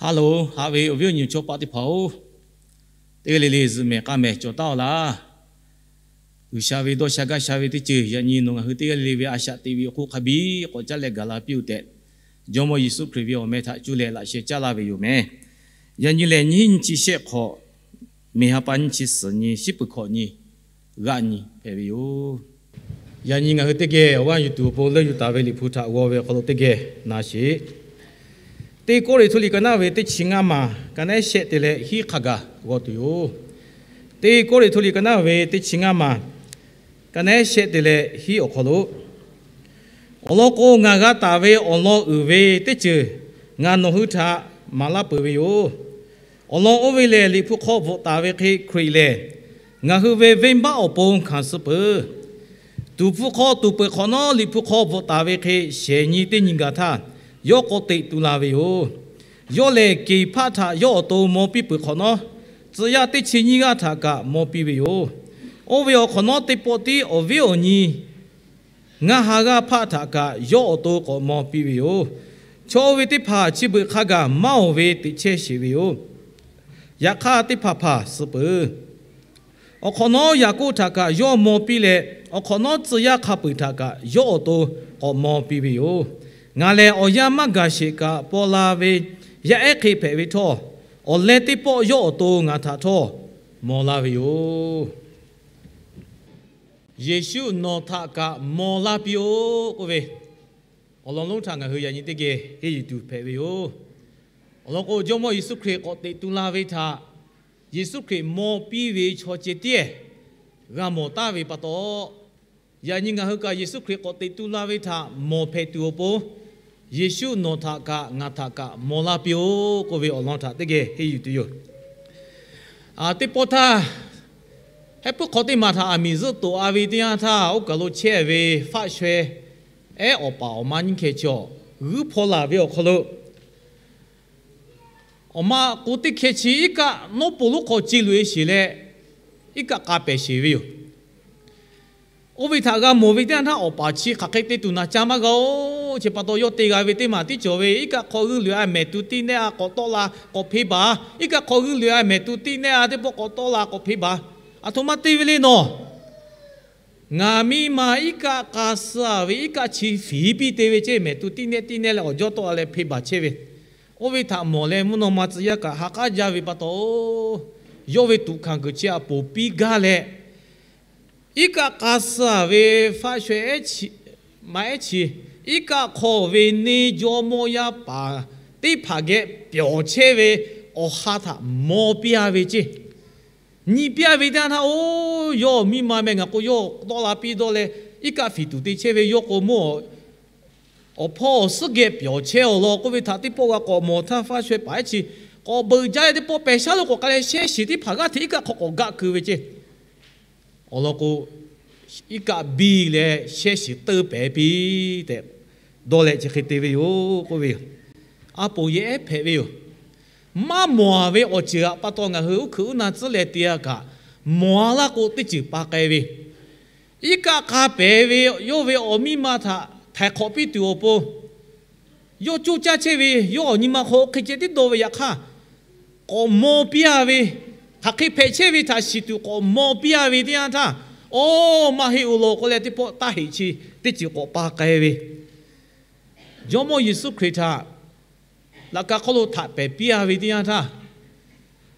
Hello, haꞈ ve awˬ viˉ awˬ nyi chaw paˆ teˇ hpaˍ-oˬ, teˇ g'aˇ le le zuhꞈ mehˍ k'aˇ mehˍ cawˬ taˉ-aw laˇ. G'uiˬsha ve dawˇ sha gaˇ sha ve teˇ ceuˬ yaꞈ nyi nawˬ ngaˬ hui teˇ g'aˇ le le ve a shaꞈ teꞈ ve awˬ hk'oˆ hk'a biˇ k'awꞈ caˉ leh gaˬ la piˇ-oˬ tehꞈ, Jawˇmawˇ Yeˍsuˆ Hkriꞈ ve awˬ meh htaꞈ cuˇ leh laꞈ sheh caˇ laˇ ve yoˬ meh. Yaꞈ nyi lehˬ nyiˇ hinˉ nyiˇ chi shehˆ hk'awꞈ, mehˬ ha pa nyiˇ chi suhˍ nyi, shiˉ peuˬ hkawꞈ nyi, g'aˆ nyi hpehꞈ ve yoˬ. Yaꞈ nyi ngaˬ hui teˇ geh awˬ g'aˇ yuˬ tuˬ awˬ pon leuˆ yuˬ taˍ ve Liꞈ hpu htaꞈ g'aw ve awˬ hk'aw lo teˇ geh na sheˍ. Teˇ Kawˇrenˍhtuˆ liꞈ ka naˉ ve teˇ chi ngaˇ maˬ ka naˉ shehˆ te leh hiˉ hk'a gaˬ g'aw tuˬ yoˬ. Teˇ Kawˇrenˍhtuˆ liꞈ ka naˉ ve teˇ chi ngaˇ maˬ ka naˉ shehˆ te leh hiˉ awˬ hk'aw lo, awˬ lawn k'o, ngaˬ g'a taˍ ve awˬ lawn uiˍ ve teˇ ceuˬ ngaˬ nawˬ hui htaꞈ maˍ laˇ peuˬ ve yoˬ. Awˬ lawn oˇ ve lehˬ, Liꞈ hpu hk'aw bvuhꞈ taˍ ve hk'e Hkriꞈ lehˬ ngaˬ hui ve venˇbaˆ awˬ pon hkanˍ suh peuˬ. Tuˍ hpfuh hk'aw tuˍ peuˬ hk'awꞈ nawˉ, Liꞈ hpu hk'aw bvuhꞈ taˍ ve hk'e shehˍ nyi teˇ nyi gaˬ htaˇ, yawˇ k'awꞈ teꞈ tu la ve yoˬ. Yawˇ lehˬ, Keˍhpaˆ htaꞈ yawˇ awˬ to maw piˇ peuˬ hk'awꞈ nawˉ, tcuh yaˇ teˇ chi nyiˇ g'aˇ htaꞈ kaꞈ maw piˇ ve yoˬ. Oˇ ve awˬ hk'awꞈ nawˉ, teˇ pawˆ tiˉ awˬ viˉ awˬ nyi ngaˇ ha g'aˇ hpaˆ htaꞈ kaꞈ yawˇ awˬ to k'awꞈ maw piˇ ve yoˬ. Chaw oˇ ve teˇ hpaˍ chi beuꞈ hk'a gaˬ maˇ oˬ ve teꞈ chehˇ sheˍ ve yoˬ. Yaꞈ hk'aˇ, teˇ hpaˍ hpaˍ suh peuˬ. Awˬ hk'awꞈ nawˉ Yaˍkoˆ htaꞈ kaꞈ yawˇ maw piˇ leh, awˬ hk'awꞈ nawˉ tcuh yaˇ hk'a peu-eˬ htaꞈ kaꞈ yawˇ awˬ to k'awꞈ maw piˇ ve yoˬ. Ngaˬ lehˬ, awˬ yanˇ maˇ gaˬ sheˍ kaꞈ paw la ve yaˇ ehˉ hk'e hpehꞈ ve htawˇ, awˬ leh teˇ pawˆ yawˇ awˬ to ngaˬ htaꞈ htawˇ maw laˇ ve yoˬ. Yeˍsuˆ nawˬ htaꞈ kaꞈ maw laˇ piˇ-oˆ k'oˆ ve, awˬ lawn lonˉ htaꞈ ngaˬ hui yaꞈ nyi teˇ geh henˇ yuˬ tuˬ hpehꞈ ve yoˬ. Awˬ lawn k'o, Jawˇmawˇ Yeˍsuˆ Hkriꞈ k'awꞈ teꞈ tu la ve htaꞈ Yeˍsuˆ Hkriꞈ maw piˇ ve chaw ceh tiˉ g'a mawˬ taˍ ve pa taw, yaꞈ nyi ngaˬ hui kaꞈ Yeˍsuˆ Hkriꞈ k'awꞈ teꞈ tu la ve htaꞈ mawˬ hpehꞈ tuˬ awˬ pon, Yeˍsuˆ nawˬ htaꞈ kaꞈ ngaˬ htaꞈ kaꞈ maw laˇ piˇ-oˆ k'oˆ ve awˬ lawn htaꞈ teˇ geh henˇ yuˬ tuˬ yoˬ. Teˇ pawˆ htaˇ, heh puiˉ hk'aw teˇ maˬ htaꞈ aˬ miˍ zuhˆ toꞈ-a ve teˇ yanˇ htaˇ, oˇ kaˬ lo chehˇ ve faˆ shaweh ehˉ awˬ paˍ awˬ ma nyiˇ hkeh chi awˬ g'uiˇ hpaw laˬ ve awˬ hk'aw lo, awˬ ma k'o teˇ hkeh chi iˉ kaˆ nawˉ po lonˉ hk'aw ce loꞈ-e sheˍ leh, iˉ kaˆ k'a pehˍ sheˍ ve yoˬ. Oˇ ve htaꞈ g'a mawˬ ve teˇ yanˇ htaˇ, awˬ paˍ chi hk'aˬ hk'e te tuˬ naˍ ca maˇ g'a-oˬ. Chi pa taw yawˇ te g'a ve teˇ maˬ tiˉ cawˬ ve, iˉ kaˆ hk'aw g'uiˇ loꞈ-e a mehˍ tu tiˉ nehˇ a k'awꞈ tawˆ la k'awꞈ hpeˇ baˬ. Iˉ kaˆ hk'aw g'uiˇ loꞈ-e a mehˍ tu tiˉ nehˇ a teˇ pawˆ k'awꞈ tawˆ la k'awꞈ hpeˇ baˬ. Aˬ htoꞈ ma te ve le nawˬ, ngaˬ miˇ ma iˉ kaˆ k'a suh ve iˉ kaˆ chi fiˍ piˇ te ve ceˇ, mehˍ tu tiˉ nehˇ tiˉ nehˇ leh awˬ jawˇ tawˆ la leh hpeˇ baˬ chehˇ ve. Oˇ ve htaꞈ mawˬ leh mvuhˇ naw ma tcuh yaˇ kaꞈ ha k'aˉ jaˇ ve pa taw, yawˇ ve tuꞈ hkanˍ kuiˬ chi aꞈ poˍ piˇ gaˇ leh, iˉ kaˆ k'a suh ve faˆ shaweh ehˉ chi, ma ehˉ chi, iˉ kaˆ hk'aw ve neˇ jawˇmawˇ yaˇ paˍ teˇ hpaˍ geh pyawˬ chehˇ ve awˬ ha htaꞈ maw piˇ-a ve ceˇ. Nyi piˇ-a ve teˇ yanˇ htaˇ, oˇ, yawˇ miˇ ma meh, ngaˬ k'o yawˇ tawˆ la piˇ dawˇ leh, iˉ kaˆ fiˍ tuˬ te chehˇ ve yawˇ k'o mawˇ awˬ hpawˇ awˬ suhˉ geh pyawˬ chehˇ-aw law k'oˆ ve htaꞈ teˇ pawˆ g'a k'awꞈ mawˬ htaˇ, faˆ shaweh paˍ ehˉ chi k'awꞈ beuꞈ jaˇ leh teˇ pawˆ pehˬ shaˉ lo k'awꞈ k'ai leh shehˇ shiˍ teˇ hpaˍ g'aˇ hteꞈ iˉ kaˆ hk'aw k'awꞈ gaˆ keu ve ceˇ. Awˬ lawn k'o, iˉ kaˆ biˇ leh shehˇ shiˍ teuˇ pehˍ piˇ tehꞈ dawˇ leh chi hk'e te ve yoˬ k'oˆ ve yoˬ. A poˍ yehˬ ehˉ hpehꞈ ve yoˬ. Maˇ mawˬ-a ve awˬ ceuˬ aꞈ pa taw ngaˬ hui uˉ hkuiꞈ uˉ na tcuhˉ leh te-a kaꞈ, mawˬ-a laˇ k'o teˇ ceuˬ pa k'ai ve, iˉ kaˆ k'a pehˍ ve yawˇ ve awˬ miˇ ma htaꞈ htaiˍ hk'awꞈ piˇ tuˬ awˬ pon, yawˇ coˇ caˇ chehˇ ve yawˇ awˬ nyi ma hk'aw hk'e ceh tiˉ dawˇ ve yaꞈ hk'aˇ, k'awꞈ maw piˇ-a ve, hk'aˬ hk'e hpehꞈ chehˇ ve htaꞈ shiˍ tuˬ k'awꞈ maw piˇ-a ve teˇ yanˇ htaˇ, awˬ, maˇ heˆ-oˬ law k'oˆ leh teˇ pawˆ taˇ heꞈ chi teˇ ceuˬ k'awꞈ pa k'ai ve, Jawˇmawˇ Yeˍsuˆ Hkriꞈ htaꞈ laꞈ ka hk'oˆ lo htaꞈ pehˍ piˇ-a ve teˇ yanˇ htaˇ,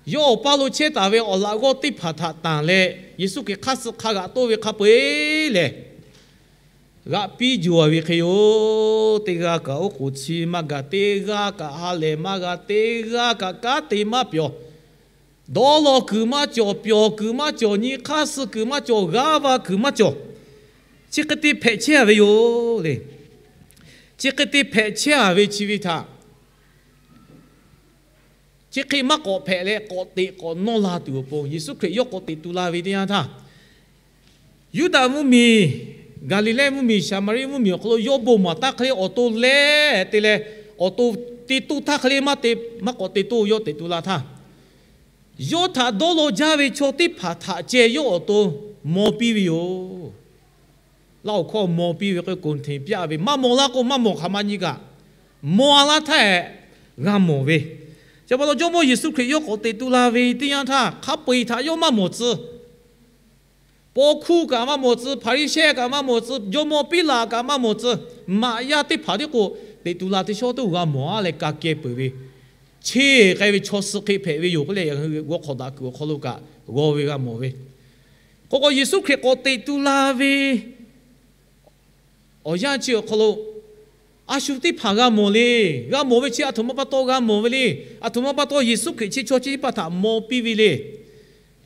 yawˇ awˬ paˇ lo chehˇ taˍ ve awˬ laꞈ g'awˇ teˇ hpaˍ htaꞈ tanˬ leh Yeˍsuˆ Hkriꞈ hk'aˇ suh hk'a g'aꞈ toˆ ve hk'a peu-eˬ lehˬ, g'aꞈ piˇ juˬ-a ve hk'e yoˬ. Teˇ g'aˇ kaꞈ oˉ k'oˍ chi maˇ gaˬ, teˇ g'aˇ kaꞈ ha lehˬ maˇ g'a, teˇ g'aˇ kaꞈ kanˉ te maˇ pyawˬ, dawˇ law kuiˬ maˇ cawˬ, pyawˬ kuiˬ maˇ cawˬ, nyi hk'aˇ suh kuiˬ maˇ cawˬ, g'aˇ va kuiˬ maˇ cawˬ. Chi hk'e te hpehꞈ chehˇ-a ve yoˬ le. Chi hk'e te hpehꞈ chehˇ-a ve chi ve htaꞈ chi hk'e maˇ k'awꞈ hpehꞈ leh k'awꞈ teꞈ k'awꞈ nawˇ la tuˬ awˬ pon, Yeˍsuˆ Hkriꞈ yawˇ k'awꞈ teꞈ tu la ve teˇ yanˇ htaˇ, Yuˇdaꞈ mvuhˇmiˬ, Gaˍliˍlehˇ mvuhˇmiˬ, Saˍmaˍriˆ mvuhˇmiˬ awˬ hk'aw lo yawˇ bon maˍ taˇ hk'e le awˬ to leh te leh, awˬ to te toˇ htaˇ hk'e le maˇ te, maˇ k'awꞈ te toˇ yawˇ teꞈ tu la htaˇ, yawˇ htaꞈ dawˇ law jaˇ ve chaw teˇ hpaˍ htaꞈ ceh yawˇ awˬ to maw piˇ ve yoˬ. Laˇ awˬ hkawˇ maw piˇ ve k'o, koˍ hteˍ pyaˆ ve, maˇ maw laˇ k'o maˇ mawˬ hk'aˬ ma nyi kaꞈ, maw-a laˇ htaˇ g'a mawˬ ve, Chi pa taw Jawˇmawˇ Yeˍsuˆ Hkriꞈ yawˇ k'awꞈ teꞈ tu la ve teˇ yanˇ htaˇ, hk'a peu-eˬ htaꞈ yawˇ maˇ mawˬ tcuh. Paw hkuˇ kaꞈ maˇ mawˬ tcuh, Hpaˍriˍsehˇ kaꞈ maˇ mawˬ tcuh, jawˇmawˇ Piˉlaꞈ kaꞈ maˇ mawˬ tcuh. Maꞈ yaˇ teˇ hpaˍ tiˉ k'o, teꞈ tu la teˇ shawˉ tuˬ g'a mawˬ-a leh ka keh peuˬ ve, cheˇ k'ai ve chaw suh hk'e hpehꞈ ve yoˬ k'oˆ leh, g'awˇ hk'awꞈ daꞈ kuiˬ awˬ hk'aw lo kaꞈ g'aw ve g'a mawˬ ve. K'o k'o Yeˍsuˆ Hkriꞈ k'awꞈ teꞈ tu la ve awˬ yanˇ chi awˬ hk'aw lo a shu teˇ hpaˍ g'a mawˬ le. G'a mawˬ ve chi aˬ htoꞈ ma pa taw g'a mawˬ ve le. Aˬ htoꞈ ma pa taw Yeˍsuˆ Hkriꞈ chi chaw chi teˇ hpaˍ htaꞈ maw piˇ ve le.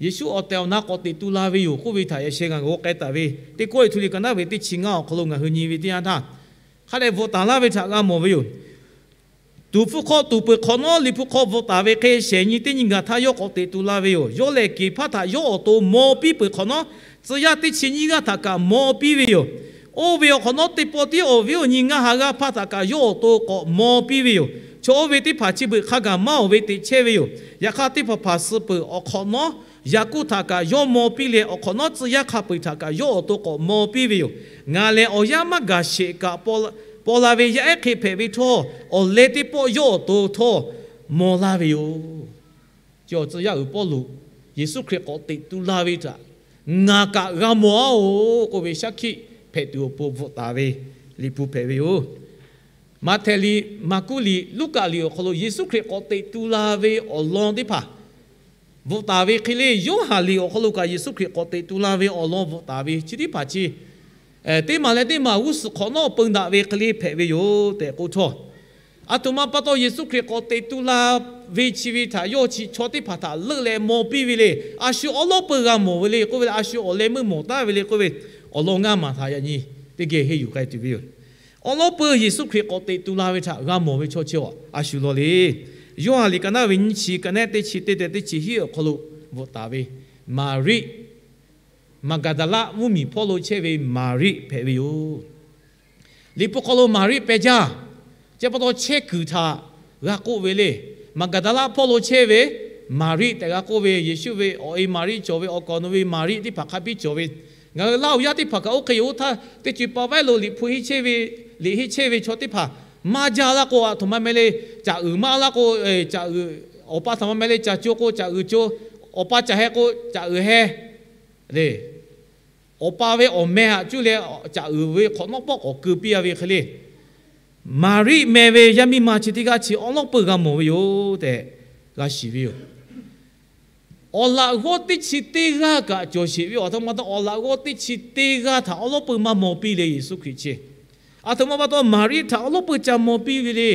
Yeˍsuˆ awˬ tehˬ awˬ na k'awꞈ teꞈ tu la ve yoˬ k'oˆ ve htaꞈ yaꞈ sheh ngaˬ g'aw k'ai taˍ ve, Teˇ Kawˆ Liꞈ htu liꞈ ka naˉ ve teˇ chi ngaˇ awˬ hk'aw lo ngaˬ hui nyi ve teˇ yanˇ htaˇ, hk'a dehꞈ bvuhꞈ taˍ laˇ ve htaꞈ g'a mawˬ ve yoˬ. Tuˍ hpfuh hk'aw tuˍ peuˬ hk'awꞈ nawˉ, Liꞈ hpu hk'aw bvuhꞈ taˍ ve hk'e shehˍ nyi teˇ nyi gaˬ htaˇ yawˇ k'awꞈ teꞈ tu la ve yoˬ. Yawˇ lehˬ Keˍhpaˇ htaꞈ yawˇ awˬ to maw piˇ peuˬ hk'awꞈ nawˉ, tcuh yaˇ teˇ chi nyiˇ g'aˇ htaꞈ kaꞈ maw piˇ ve yoˬ. Oˇ ve awˬ hk'awꞈ nawˉ, teˇ pawˆ tiˉ awˬ viˉ awˬ nyi ngaˇ ha g'aˇ hpaˇ htaꞈ kaꞈ yawˇ awˬ to k'awꞈ maw piˇ ve yoˬ. Chaw oˇ ve teˇ hpaˍ chi beuꞈ hk'a gaˬ maˇ awˬ ve teꞈ chehˇ ve yoˬ. Yaꞈ hk'aˇ, teˇ hpaˍ hpaˍ suh peuˬ awˬ hk'awꞈ nawˉ, Yaˍkoˆ htaꞈ kaꞈ yawˇ maw piˇ leh, awˬ hk'awꞈ nawˉ tcuh yaˇ hk'a peu-eˬ htaꞈ kaꞈ yawˇ awˬ to k'awꞈ maw piˇ ve yoˬ. Ngaˬ lehˬ awˬ yanˇ maˇ gaˬ sheˍ kaꞈ, paw la ve yaˇ ehˉ hk'e hpehꞈ ve htawˇ, awˬ leh teˇ pawˆ yawˇ awˬ to htawˇ maw laˇ ve yoˬ. Chi awˬ tcuh yaˇ uiˍ Pawˇluꞈ Yeˍsuˆ Hkriꞈ k'awꞈ teꞈ tu la ve htaꞈ ngaˬ kaꞈ g'a mawˬ-a-oˬ k'oˆ ve shaˉ hkiˆ hpehꞈ tuˬ awˬ pon bvuhꞈ taˍ ve Liꞈ hpu hpehꞈ ve yoˬ. Maꞈhtehˍ liꞈ, Maˍkuˆ liꞈ, Luˉkaꞈ liꞈ awˬ hk'aw lo Yeˍsuˆ Hkriꞈ k'awꞈ teꞈ tu la ve awˬ lawn teˇ hpaˍ bvuhꞈ taˍ ve hk'e le, Yoˇhanˬ liꞈ awˬ hk'aw lo kaꞈ Yeˍsuˆ Hkriꞈ k'awꞈ teꞈ tu la ve awˬ lawn bvuhꞈ taˍ ve chi teˇ hpaˍ chi, teˇ maˬ leh teˇ maˬ g'uˇ suhˍ hk'awꞈ nawˉ peu daꞈ ve hk'e le hpehꞈ ve yoˬ tehꞈ k'oˆ htawˇ, aˬ htoꞈ ma pa taw Yeˍsuˆ Hkriꞈ k'awꞈ teꞈ tu la ve chi ve htaꞈ yawˇ chi chaw teˇ hpaˍ htaꞈ leuˆ leh maw piˇ ve le. A shu awˉ lawˉ peuˬ g'a mawˬ ve le k'oˆ ve leh, a shu awˬ leh meuˇ mawˬ taˉ ve le k'oˆ ve, awˬ lawn ngaˇ maˬ htaꞈ yaꞈ nyi teˇ geh henˇ yuˬ k'ai tuˬ ve yoˬ. Awˉ lawˉ peuˬ Yeˍsuˆ Hkriꞈ k'awꞈ teꞈ tu la ve htaꞈ g'a mawˬ ve chaw chi a shu law le. Yoˇhanˬ liꞈ ka naˉ ve nyiˇ chi, ka naˉ teˇ chi teˇ tehꞈ teˇ chi hiˉ awˬ hk'aw lo bvuhꞈ taˍ ve Maˍriˆ, Maˍgaˍdaˍlaˆ mvuhˇmiˬ hpawˇ lo chehˇ ve Maˍriˆ hpehꞈ ve yoˬ. Liꞈ hpu hk'aw lo Maˍriˆ peh jaˇ. Chi pa taw chehˇ kuiˬ htaꞈ g'a k'oˆ ve le. Maˍgaˍdaˍlaˆ hpawˇ lo chehˇ ve Maˍriˆ tehꞈ g'a k'oˆ ve, Yeˍsuˆ ve awˬ e Maˍriˆ cawˬ ve awˬ kaˍ awˬ nu ve Maˍriˆ teˇ hpaˍ hk'a biˇ cawˬ ve. Ngaˬ hui Laˇ huˍ yaˇ teˇ hpaˍ kaꞈ oˇ hk'e yoˬ oˇ htaˇ, teˇ co pa vaiˉ lo Liꞈ hpu henˇ chehˇ ve, liꞈ henˇ chehˇ ve chaw teˇ hpaˍ maˇ jaˇ laˇ k'o, aˬ htoꞈ ma meh le, caꞈ uiˍ maˇ laˇ k'o, caꞈ uiˍ, awˬ pa htaꞈ ma meh le, caꞈ co k'o caꞈ uiˍ co, awˬ pa caꞈ heh k'o caꞈ uiˍ heh le. Awˬ pa ve awˬ meh haꞈ cuˇ leh caꞈ uiˍ ve hk'awꞈ nawˉ pawˆ k'awꞈ keu piˇ a ve hk'e le. Maˍriˆ meh ve yaˇ miˇ ma chi teˇ g'aˇ chi awˉ lawˉ peuˬ g'a mawˬ ve yoˬ tehꞈ g'a shiˍ ve yoˬ. Awˬ laꞈ g'awˇ teˇ chi teˇ g'aˇ kaꞈ cawˬ sheˍ ve, aˬ htoꞈ ma pa taw awˬ laꞈ g'awˇ teˇ chi teˇ g'aˇ htaꞈ awˉ lawˉ peuˬ maˇ maw piˇ le Yeˍsuˆ Hkriꞈ chi. Aˬ htoꞈ ma pa taw Maˍriˆ htaꞈ awˉ lawˉ peuˬ ca maw piˇ ve le.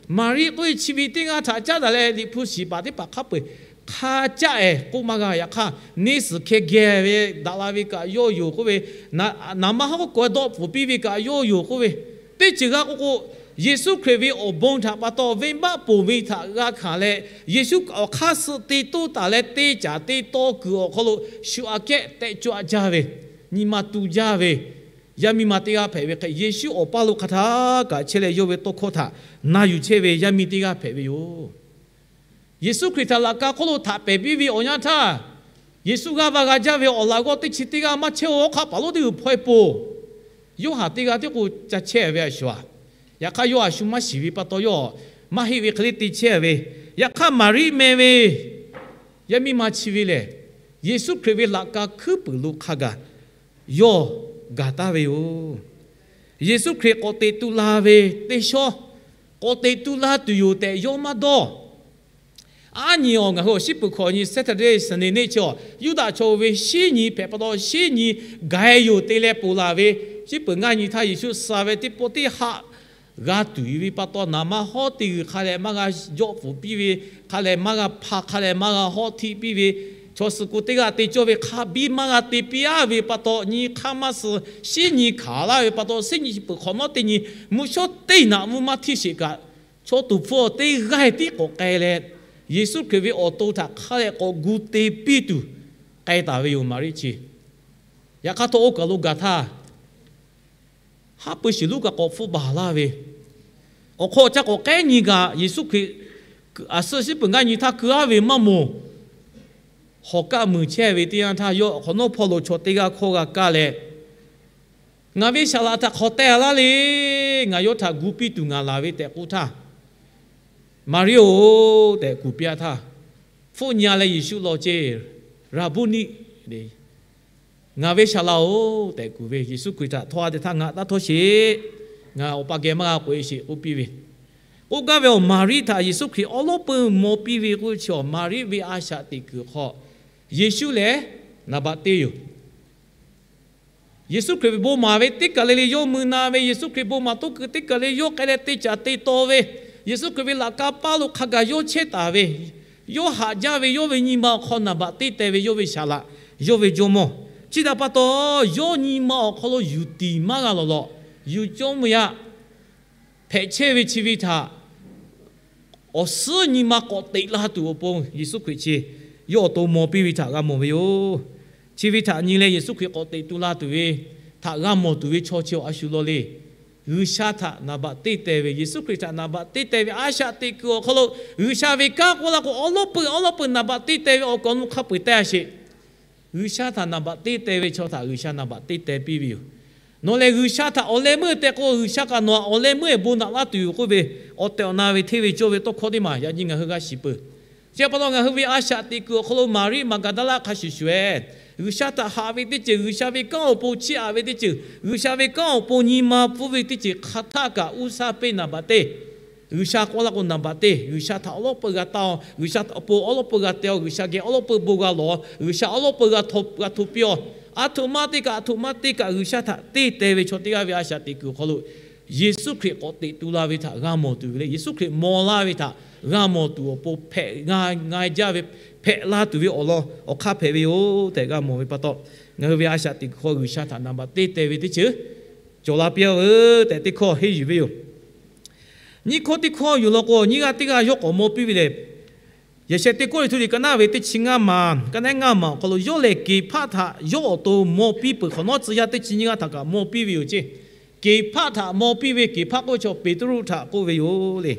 Maˍriˆ k'oˆ ve chi ve teˇ g'aˇ htaꞈ caˉ daꞈ leh Liꞈ hpu shiˍ paˍ teˇ hpaˍ hk'a peu-eˬ hk'a caˆ-ehˍ k'oˆ maˇ g'a. Yaꞈ hk'aˇ neˇ suhˍ hkeh geh ve daꞈ la ve kaꞈ yawˇ yoˬ k'oˆ ve, naˍ ma hawˉ k'o dawˆ pfuhˍ piˇ ve kaꞈ yawˇ yoˬ k'oˆ ve, teˇ ceuˬ g'a k'oˆ k'o, Yeˍsuˆ Hkriꞈ ve awˬ bon htaꞈ pa taw venˇbaˆ ponˬ ve htaꞈ g'a hkanˍ leh, Yeˍsuˆ awˬ hk'aˇ suh te toˇ taˍ leh te caˍ te taw kuiˬ awˬ hk'aw lo shu aꞈ kehˉ tehꞈ cawˇ aꞈ jaˇ ve, nyi ma tu jaˇ ve yaˇ miˇ ma teˇ g'aˇ hpehꞈ ve hk'e, Yeˍsuˆ awˬ paˇ lo hk'a htaˇ kaꞈ chehˇ leh yawˇ ve tawˇ hkawˇ htaꞈ na yuˬ chehˇ ve yaˇ miˇ teˇ g'aˇ hpehꞈ ve yoˬ. Yeˍsuˆ Hkriꞈ htaꞈ laꞈ ka hk'oˆ lo htaꞈ pehˍ piˇ ve awˬ yanˇ htaˇ, Yeˍsuˆ g'aˇ va g'a jaˇ ve awˬ laꞈ g'awˇ teˇ chi teˇ g'aˇ maˇ chehˇ-oˬ, hk'aˆ paˍ lonˉ teˇ g'uiˬ hpaw e poˬ. Yoˇhanˬ teˇ g'aˇ tiˉ k'o ca chehˇ ve a shu a. Yaꞈ hk'aˇ yawˇ a shu maˇ shiˍ ve pa taw yawˇ maˇ heˆ ve hk'e le te chehˇ ve. Yaꞈ hk'aˇ Maˍriˆ meh ve yaˇ miˇ ma chi ve lehˬ, Yeˍsuˆ Hkriꞈ ve laꞈ ka hkuiˉ puiˍ lo hk'a gaˬ yawˇ gaˬ taˍ ve yoˬ. Yeˍsuˆ Hkriꞈ k'awꞈ teꞈ tu la ve teˇ shawˉ, k'awꞈ teꞈ tu la tuˬ yoˬ tehꞈ yawˇ maˇ dawˇ. Aˉ nyi awˬ ngaˬ hui awˬ shiˉ peuˬ hkawꞈ nyi Saturday Sunday neˆ chi a, Yuˇdaꞈ chaw ve shiˉ nyi hpehꞈ pa taw, shiˉ nyi gaˬ-e yoˬ te leh ponˬ laˬ ve, shiˉ peuˬ ngaˇ nyi htaˇ Yeˍsuˆ suh ve teˇ pawˆ teˇ haˆ g'a tuˬ ve pa taw, naˍ ma hawˉ teˇ g'uiˬ hk'a leh maˇ g'a jawˆ pfuhˍ piˇ ve, hk'a leh maˇ g'a hpa, hk'a leh maˇ g'a hawˉ htiˆ piˇ ve, chaw suh ku teˇ g'aˇ te cawˇ ve hk'a biˇ maˇ g'a te piˇ-a ve pa taw, nyi hk'aˇ maˇ suh, shiˉ nyi hkanˍ laˇ ve pa taw, shiˉ nyi peuˬ hk'awꞈ nawˉ teˇ nyi mvuhˇ shawˉ teˇ naꞈ mvuhˇ maˇ htiˇ sheˍ kaꞈ, chaw tuˍ hpfuh teˇ g'aˇ tiˉ k'awꞈ k'ai leh, Yeˍsuˆ Hkriꞈ ve awˬ to htaꞈ hk'a leh k'awꞈ gu te piˇ tuˬ k'ai taˍ ve yoˬ Maˍriˆ chi. Yaꞈ hk'aˇ htawˇ oˇ kaˬ lo gaˬ htaˇ, haˉ pui shiˍ lonˉ kaꞈ k'awꞈ hpfuhˆ baˬ laˇ ve, awˬ hk'aw ca k'awꞈ k'ehˉ nyi kaꞈ Yeˍsuˆ Hkriꞈ aˬ suhˉ shiˉ peuˬ ngaˇ nyi htaˇ keu-a ve maˇ moˍ. Hawˬ kaˆ muiˬ chehˇ ve teˇ yanˇ htaˇ yawˇ awˬ hk'awꞈ nawˉ hpawˇ lo chaw teˇ g'aˇ hkawˇ g'a kaˇ leh, Ngaˬ ve saˍ laꞈ htaꞈ hk'awꞈ teh laˇ le. Ngaˬ yawˇ htaꞈ gu piˇ tuˬ ngaˬ laˬ ve tehꞈ k'oˆ htaˇ, Maˍriˆ-oˬ tehꞈ kuˬ piˇ-a htaˇ, hpfuhˆ nyi-a leh Yeˍsuˆ law ceˇ, Raˍbuˆniˆ, ngaˬ ve Saˍ laꞈ-oˬ tehꞈ kuˬ ve Yeˍsuˆ Hkriꞈ htaꞈ htawˇ-a te htaˇ ngaˬ taˇ htawˇ sheˍ. Ngaˬ awˬ pa geh maˇ g'a k'oꞈ-e sheˍ k'oˆ piˇ ve. K'oˆ gaˇ ve awˬ Maˍriˆ htaꞈ Yeˍsuˆ Hkriꞈ awˉ lawˉ peuˬ maw piˇ ve k'oˆ ve chi awˬ Maˍriˆ ve a shaꞈ teꞈ kuiˬ awˬ hk'aw Yeˍsuˆ lehˬ naˍ baꞈ teˇ yoˬ. Yeˍsuˆ Hkriꞈ ve bon maˍ ve teˇ kaˬ le le yawˇ mui na ve, Yeˍsuˆ Hkriꞈ bon maˍ toˇ kuiˬ teˇ kaˬ le yawˇ k'ai leh te caˍ te taw ve, Yeˍsuˆ Hkriꞈ ve laꞈ ka paˇ lo hk'a gaˬ yawˇ chehˇ taˍ ve, yawˇ haꞈ jaˇ ve yawˇ ve nyi ma awˬ hk'aw naˍ baꞈ teˇ teh ve yawˇ ve Saˍ laꞈ, yawˇ ve Jawˇmawˇ. Chi htaꞈ pa taw, yawˇ nyi ma awˬ hk'aw lo yuˬ tiˍ maˇ g'a lawˬ lawꞈ, yuˬ cawˇ mvuh yaˇ hpehꞈ chehˇ ve chi ve htaꞈ awˬ suhˉ nyi ma k'awꞈ teꞈ la tuˬ awˬ pon Yeˍsuˆ Hkriꞈ chi yawˇ awˬ to maw piˇ ve htaꞈ g'a mawˬ ve yoˬ. Chi ve htaꞈ nyi leh Yeˍsuˆ Hkriꞈ k'awꞈ teꞈ tu la tuˬ ve htaꞈ g'a mawˬ tuˬ ve chaw chi awˬ a shu law le. G'uiˬsha htaꞈ naˍ baꞈ teˇ teh ve, Yeˍsuˆ Hkriꞈ htaꞈ naˍ baꞈ teˇ teh ve a shaꞈ teꞈ kuiˬ awˬ hk'aw lo G'uiˬsha ve kanˉ k'oˆ laˇ k'o, awˉ lawˉ peuˬ awˉ lawˉ peuˬ naˍ baꞈ teˇ teh ve awˬ kaˍ awˬ nu hk'a peu-eˬ te-a sheˍ. G'uiˬsha htaꞈ naˍ baꞈ teˇ teh ve chaw htaꞈ G'uiˬsha naˍ baꞈ teˇ teh piˇ ve yoˬ. Nawˬ lehˬ G'uiˬsha htaꞈ awˬ leh meuˇ teh k'o, G'uiˬsha kaꞈ nawˬ htaꞈ awˬ leh meuˇ bon naꞈ laˇ tuˬ yoˬ k'oˆ ve, awˬ tehˬ awˬ na ve hteˇ ve cawˇ ve tawˇ hkawˇ teˇ maˬ yaꞈ nyi ngaˬ hui g'a shiˍ peuˬ. Chi pa taw ngaˬ hui ve a shaꞈ teꞈ kuiˬ awˬ hk'aw lo Maˍriˆ Maˍgaˍdaˍlaˆ hk'a shuˍ shuˍ-eˬ, G'uiˬsha htaꞈ haꞈ ve teˇ ceuˬ, G'uiˬsha ve kanˉ awˬ pon chiˇ aꞈ ve teˇ ceuˬ, G'uiˬsha ve kanˉ awˬ pon nyi ma pfuhˇ ve teˇ ceuˬ hk'aˬ htaˆ kaꞈ uˇ saˇ peˆ naˍ baꞈ teˇ G'uiˬsha k'oˆ laˇ k'o naˍ baꞈ teˇ, G'uiˬsha htaꞈ awˉ lawˉ peuˬ g'a taˇ-aw, G'uiˬsha awˬ pon awˉ lawˉ peuˬ g'a teh-aw, G'uiˬsha geh awˉ lawˉ peuˬ bon g'a lawˬ-aw, G'uiˬsha awˉ lawˉ peuˬ g'a hto piˇ-aw. A htoꞈ ma teˇ kaꞈ, a htoꞈ ma teˇ kaꞈ G'uiˬsha htaꞈ teˇ teh ve chaw teˇ g'aˇ ve a shaꞈ teꞈ kuiˬ awˬ hk'aw lo Yeˍsuˆ Hkriꞈ k'awꞈ teꞈ tu la ve htaꞈ g'a mawˬ tuˬ ve le. Yeˍsuˆ Hkriꞈ maw laˇ ve htaꞈ g'a mawˬ tuˬ awˬ pon hpehꞈ, nga nga jaˇ ve, hpehꞈ la tuˬ ve awˬ lawn awˬ hk'aˇ hpehꞈ ve yoˬ tehꞈ g'a mawˬ ve pa taw, ngaˬ hui ve a shaꞈ teꞈ kuiˬ hk'aw G'uiˬsha htaꞈ naˍ baꞈ teˇ teh ve teˇ ceuˬ cawˬ la piˇ-a veuˬ tehꞈ teˇ hkawˇ henˇ yuˬ ve yoˬ. Nyiˇ hkawˇ teˇ hkawˇ yoˬ law k'o, nyiˇ g'aˇ teˇ g'aˇ yawˇ k'awꞈ maw piˇ ve lehˬ, Yaꞈ sheh teˇ kawˆ liꞈ htu liꞈ ka naˉ ve teˇ chi ngaˇ maˬ, ka naˉ ngaˇ maˬ awˬ hk'aw lo yawˇ lehˬ Keˍhpaˆ htaꞈ yawˇ awˬ to maw piˇ peuˬ hk'awꞈ nawˉ, tcuh yaˇ teˇ chi nyiˇ g'aˇ htaꞈ kaꞈ maw piˇ ve yoˬ ceˇ. Keˍhpaˆ htaꞈ maw piˇ ve, Keˍhpaˆ k'oˆ ve chaw Peˍtruˆ htaꞈ k'oˆ ve yoˬ le.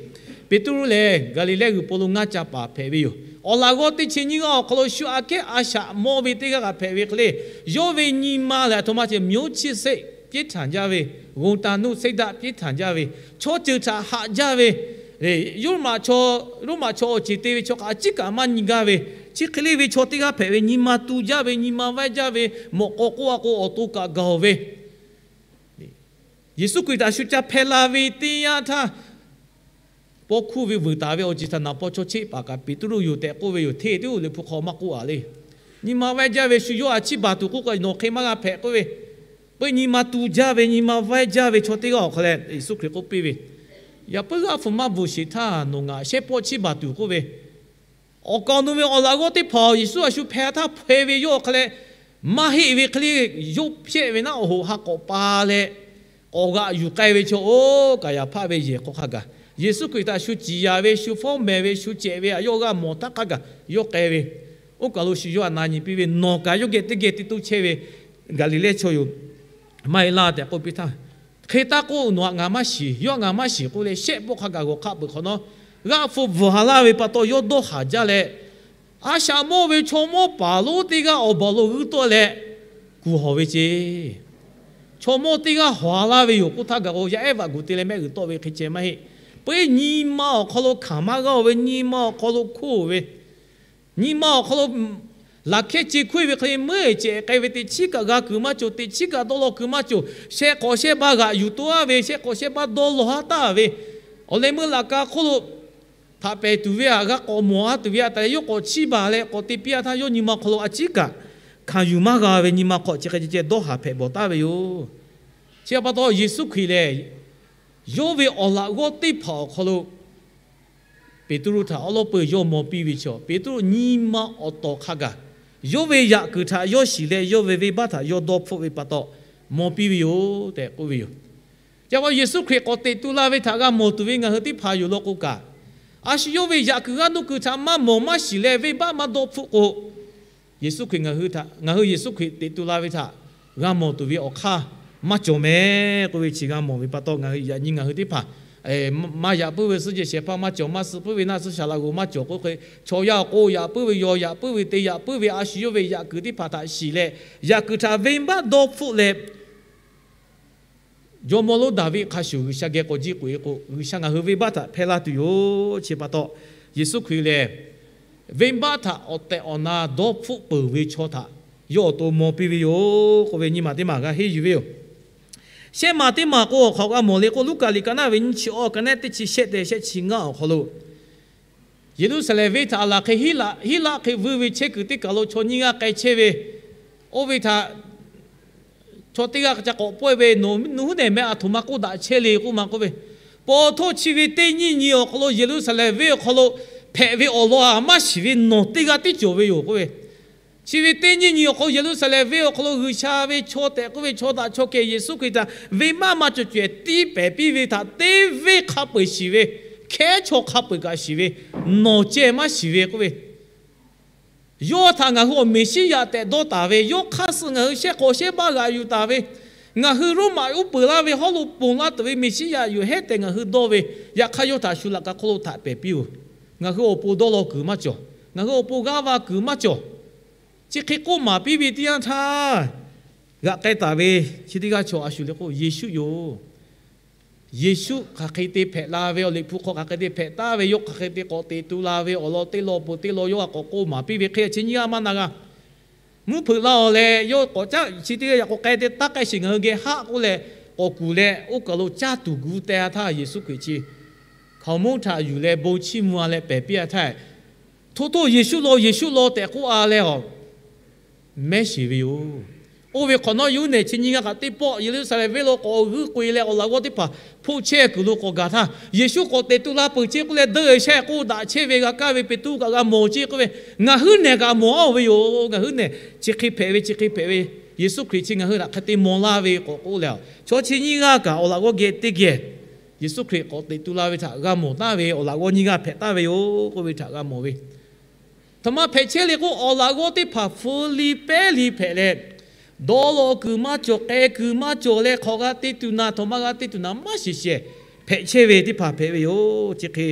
Peˍtruˆ lehˬ Gaˍliˍlehˇ g'uiˬ po lo ngaˇ ca paˍ hpehꞈ ve yoˬ. Awˬ laꞈ g'awˇ teˇ chi nyiˇ g'aˇ awˬ hk'aw lo shu aꞈ kehˉ a shaꞈ mawˇ ve teˇ g'aˇ kaꞈ hpehꞈ ve hk'e le, yawˇ ve nyi ma lehˬ a htoꞈ ma ceh မျိုးချစ်စိတ် piˇ htanˍ jaˇ ve, ဂုဏ်တန်မှုစိတ်ဓာတ် piˇ htanˍ jaˇ ve, chaw ceuˬ htaꞈ haꞈ jaˇ ve, Roˉmaꞈ chaw, Roˉmaꞈ chaw awˬ ceˬ te ve chaw hk'aˬ a ciˉ kaꞈ maˇ nyi gaˇ ve, chi hk'e le ve chaw teˇ g'aˇ hpehꞈ ve, nyi ma tu jaˇ ve, nyi ma vaiˇ jaˇ ve, mawꞈ k'aw k'oˆ a k'o awˬ to kaꞈ gaˬ-oˬ ve, Yeˍsuˆ Hkriꞈ htaꞈ shu ca hpehꞈ la ve teˇ yanˇ htaˇ, paw hkuˇ ve vuiˬ taˍ ve awˬ ceuˬ htaꞈ naˍ paw chaw cheˆ paˍ kaꞈ Peˍtruˆ yoˬ tehꞈ k'oˆ ve yoˬ. Hteˇ teˇ oˬ liꞈ hpu hk'aw maˇ k'oˆ a le. Nyi ma vaiˇ jaˇ ve shu yawˇ a ciˉ baˬ tuˬ k'oˆ k'o, nawˬ hk'e maˇ g'a hpehꞈ k'oˆ ve, peu nyi ma tu jaˇ ve, nyi ma vaiˇ jaˇ ve chaw teˇ g'aˇ awˬ hk'aw leh Yeˍsuˆ Hkriꞈ k'oˆ piˇ ve, Yaꞈ puiˉ g'aˇ hpu maˇ bvuhˬ sheˍ htaˇ nawˬ ngaˬ shehˆ pawˆ chiˇ baˬ tuˬ k'oˆ ve, awˬ kaˍ awˬ nu ve awˬ laꞈ g'awˇ teˇ hpaˍ Yeˍsuˆ a shu hpehꞈ htaˇ hpehꞈ ve yawˇ awˬ hk'aw leh maˇ heˆ ve hk'e le, yawˇ hpehꞈ ve naˉ awˬ hoꞈ ha k'awꞈ pa leh, k'awꞈ g'aꞈ yuˬ k'ai ve chaw oˬ, Kaˍyaˍhpaˆ ve yehˬ hk'aw hk'a gaˬ, Yeˍsuˆ Hkriꞈ htaꞈ shu ciˍ yanˍ ve, shu fawˉ mehˍ ve, shu cehꞈ ve a yawˇ g'aˇ mawˬ htaˇ hk'a gaˬ yawˇ k'ai ve. Oˇ kaˬ lo shu yawˇ a na nyi piˇ ve, Nawˬ kaꞈ yawˇ geh teˇ geh te toˇ chehˇ ve Gaˍliˍlehˇ chaw yoˬ, maˇ heˆ laˇ tehꞈ k'oˆ piˇ htaˇ, Hk'e taˇ k'oˆ, nawˬ htaꞈ ngaˬ maˇ shiˍ, yawˇ htaꞈ ngaˬ maˇ shiˍ k'oˆ leh shehˆ pawˆ hk'a gaˬ g'awˬ hk'aˆ peuˬ hk'awꞈ nawˉ, g'aˆ hpu bvuhˬ ha laˇ ve pa taw yawˇ dawˇ haˍ jaˇ leh, a shaꞈ mawˇ ve chaw mawˇ paˍ lonˉ teˇ g'aˇ awˬ baˬ lo g'uiˇ tawˆ leh kuˬ hawˬ ve ceˇ. Chaw mawˇ teˇ g'aˇ hawˬ ha laˇ ve yoˬ k'oˆ htaˇ gaˬ k'o, yaˇ ehˉ vaꞈ gu te leh mehˆ g'uiˬ tawˆ ve hk'e ceh maˇ heˆ. Peu eˬ nyi ma awˬ hk'aw lo hkanˍ maˇ g'a-o ve, nyi ma awˬ hk'aw lo hkoˇ-oˬ ve, nyi ma awˬ hk'aw lo laꞈ hkehˇ ce hkoˇ-e ve hk'e le, meuˇ cehˬ k'ai ve teꞈ chiˉ kaꞈ g'a kuiˬ maˇ cawˬ, teꞈ chiˉ kaꞈ dawˇ law kuiˬ maˇ cawˬ, shehˆ k'awꞈ shehˆ ba g'aꞈ yuˬ to-a ve, shehˆ k'awꞈ shehˆ ba dawˇ law haˉ taˍ ve, awˬ leh meuˇ laꞈ ka hk'oˆ lo htaꞈ pehˬ tuˬ ve aꞈ g'a k'awꞈ mawˬ-a tuˬ ve aꞈ taˍ leh yawˇ k'awꞈ chiˇ baˬ leh k'awꞈ te piˇ-a htaˇ, yawˇ nyi ma hk'aw lo a ciˉ kaꞈ hkanˍ yuˬ maˇ g'a ve nyi ma hk'aw chi hk'e ceh ceh dawˇ haˍ hpehꞈ bawˬ taˍ ve yoˬ. Chi htaꞈ pa taw Yeˍsuˆ Hkriꞈ lehˬ, yawˇ ve awˬ laꞈ g'awˇ teˇ hpaˍ awˬ hk'aw lo Peˍtruˆ htaꞈ awˉ lawˉ peuˬ yawˇ maw piˇ ve chaw, Peˍtruˆ nyi ma awˬ tawˍ hk'a gaˬ, yawˇ ve yaꞈ kuiˬ htaꞈ yawˇ shiˍ leh, yawˇ ve venˇbaˆ htaꞈ yawˇ dawˇ hpfuhˆ ve pa taw maw piˇ ve yoˬ tehꞈ k'oˆ ve yoˬ. Chi pa taw Yeˍsuˆ Hkriꞈ k'awꞈ teꞈ tu la ve htaꞈ g'a mawˬ tuˬ ve ngaˬ hui teˇ hpaˍ yoˬ law k'o kaꞈ, a shu yawˇ ve yaꞈ kuiˬ g'aˇ nuˇ kuiˬ htaꞈ maˇ mawˬ maˇ shiˍ leh venˇbaˆ maˇ dawˇ hpfuhˆ k'o, Yeˍsuˆ Hkriꞈ ngaˬ hui htaꞈ, ngaˬ hui Yeˍsuˆ Hkriꞈ teꞈ tu la ve htaꞈ g'a mawˬ tuˬ ve awˬ hk'aˇ maˇ cawˬ mehˍ k'oˆ ve chi g'a mawˬ ve pa taw, ngaˬ hui yaꞈ nyi ngaˬ hui teˇ hpaˍ maˇ yaꞈ puiˉ ve suhˉ jehˬ shehˍ hpaˇ maˇ cawˬ, maˇ suh puiˉ ve naˆ suhˉ shaˍ laꞈ g'oˍ maˇ cawˬ k'oˆ hk'e, chaw yaˇ awˬ k'o yaꞈ puiˉ ve, yawˬ yaꞈ puiˉ ve, te yaꞈ puiˉ ve, a shu yawˇ ve yaꞈ kuiˬ teˇ hpaˍ htaꞈ shiˍ leh, yaꞈ kuiˬ htaꞈ venˇbaˆ dawˇ hpfuhˆ leh Jawˇmawˇ lonˉ Daˍviˆ hk'a shuˍ G'uiˬsha geh k'awꞈ jiˇ k'oꞈ-e k'o, G'uiˬsha ngaˬ hui venˇbaˆ htaꞈ hpehˇ laˇ tuˬ yoˬ. Chi pa taw, Yeˍsuˆ Hkriꞈ lehˬ venˇbaˆ htaꞈ awˬ tehˬ awˬ na dawˇ hpfuhˆ peuˬ ve chaw htaꞈ yawˇ awˬ to maw piˇ ve yoˬ k'oˆ ve nyi ma teˇ maˬ g'a henˇ yuˬ ve yoˬ. Shehˆ maˬ teˇ maˬ k'o, awˬ hk'aw g'a mawˬ le k'o, Luˉkaꞈ liꞈ ka naˉ ve nyiˇ chi awˬ ka naˉ teˇ chi shehˆ tehꞈ shehˆ chi ngaˇ awˬ hk'aw lo, Yeˍruˆsaˍlehnˍ venˇ htaꞈ a laˬ hk'e Hiˉlaˆ hk'e vuiˇ ve chehˇ kuiˬ teˇ kaˬ lo chaw nyiˇ g'aˇ k'ai chehˇ ve, oˇ ve htaꞈ chaw teˇ g'aˇ ca k'awꞈ pawehˇ ve, Nawˬ huˉ nehˬ meh aˬ htoꞈ ma k'oˆ daꞈ chehˇ le k'oˆ ma k'oˆ ve, Paw htawˇ chi ve teˇ nyiˇ nyi awˬ hk'aw lo Yeˍruˆsaˍlehnˍ venˇ awˬ hk'aw lo hpehꞈ ve awˬ lawn a maˇ shiˍ ve nawˬ teˇ g'aˇ tiˉ cawˬ ve yoˬ k'oˆ ve, chi ve teˇ nyiˇ nyi awˬ hk'aw lo Yeˍruˆsaˍlehnˍ venˇ awˬ hk'aw lo G'uiˬsha ve chaw tehꞈ k'oˆ ve chaw daꞈ chaw kehˬ Yeˍsuˆ Hkriꞈ htaꞈ venˇbaˆ maˇ cawˬ cawehˬ tiˇ pehˍ piˇ ve htaꞈ teˇ venˇ hk'a peu-eˬ shiˍ ve, hkehˉ chaw hk'a peu-eˬ kaꞈ shiˍ ve, nawˬ ceh maˇ shiˍ ve k'oˆ ve, yawˇ htaꞈ ngaˬ hui awˬ Meˍsiˉyaꞈ tehꞈ dawˇ taˍ ve, yawˇ hk'aˇ suh ngaˬ hui shehˆ hk'awꞈ shehˆ baˆ g'aꞈ yuˬ taˍ ve, ngaˬ hui Roˉmaꞈ uˉ peunˍ laˇ ve hawˉ lo ponˬ laˇ tuˬ ve Meˍsiˉyaꞈ yoˬ hehˉ tehꞈ ngaˬ hui dawˇ ve, yaꞈ hk'aˇ yawˇ htaꞈ shu laꞈ ka hk'oˆ lo htaꞈ pehˍ piˇ-oˬ. Ngaˬ hui awˬ pon dawˇ law kuiˬ maˇ cawˬ. Ngaˬ hui awˬ pon g'aˇ va kuiˬ maˇ cawˬ. Chi hk'e k'oˆ maˍ piˇ ve teˇ yanˇ htaˇ, g'aꞈ k'ai taˍ ve chi teˇ g'aˇ chaw a shu le k'o, Yeˍsuˆ yoˬ. Yeˍsuˆ hk'aˬ hk'e te hpehꞈ la ve, awˬ liꞈ hpu hk'aw hk'aˬ hk'e te hpehꞈ taˍ ve, yawˇ hk'aˬ hk'e te k'awꞈ teꞈ tu la ve awˬ lawn teˇ lawn peuˬ teˇ lawn yawˇ a k'awꞈ k'oˆ maˍ piˇ ve hk'e, chi nyiˇ g'aˇ maˇ na g'a. Mvuhˇ hpeuꞈ la-oˬ leh, yawˇ k'awꞈ caˉ chi teˇ g'aˇ yaꞈ k'awꞈ k'ai te taˇ k'ai sheˍ, ngaˬ hui geh haˆ k'oˆ leh k'awꞈ kuˬ leh, oˇ kaˬ lo caˇ tuˬ gu teh-a htaˇ, Yeˍsuˆ Hkriꞈ chi hkaoˍmonˇ htaꞈ yuˬ leh bon chiˇ mvuh-a leh pehˬ piˇ-a htaˇ, Hto toˇ Yeˍsuˆ law, Yeˍsuˆ law tehꞈ k'oˆ-a leh, a mehˉ sheˍ ve yoˬ. Oˇ ve hk'awꞈ nawˉ, yawˇ nehˬ chi nyiˇ g'aˇ kaꞈ teˇ pawˆ Yeˍruˆsaˍlehnˍ venˇ lo k'awꞈ g'uiˇ k'oꞈ-e leh awˬ laꞈ g'awˇ teˇ hpaˍ hpoˆ chehˇ kuiˬ lo k'awꞈ gaˬ htaˇ, Yeˍsuˆ k'awꞈ teꞈ tu la peuˬ chehˇ k'oˆ leh, deuˆ-e shehˆ k'oˆ daꞈ chehˇ ve g'a kaˇ ve Peˍtruˆ kaꞈ g'a mawˬ chehˇ k'oˆ ve, ngaˬ huiˉ nehˬ kaꞈ mawˬ-a ve yoˬ. Ngaˬ huiˉ nehˬ chi hk'e hpehꞈ ve, chi hk'e hpehꞈ ve, Yeˍsuˆ Hkriꞈ chi ngaˬ hui htaꞈ hk'e te maw laˇ ve k'awꞈ k'oˆ leh, a chaw chi nyiˇ g'aˇ kaꞈ awˬ laꞈ g'awˇ geh teˇ geh Yeˍsuˆ Hkriꞈ k'awꞈ teꞈ tu la ve htaꞈ g'a mawˬ taˍ ve, awˬ laꞈ g'awˇ nyiˇ g'aˇ hpehꞈ taˍ ve yoˬ k'oˆ ve htaꞈ g'a mawˬ ve. Htoꞈ ma hpehꞈ chehˇ le k'o, awˬ laꞈ g'awˇ teˇ hpaˍ feu li pehˉ li hpehꞈ leh, dawˇ law kuiˬ maˇ cawˬ, k'ai kuiˬ maˇ cawˬ leh, hk'awꞈ g'a te tuˬ naˍ, htoꞈ ma g'a te tuˬ naˍ maˇ shiˍ shehˍ hpehꞈ chehˇ ve teˇ hpaˍ hpehꞈ ve yoˬ. Chi hk'e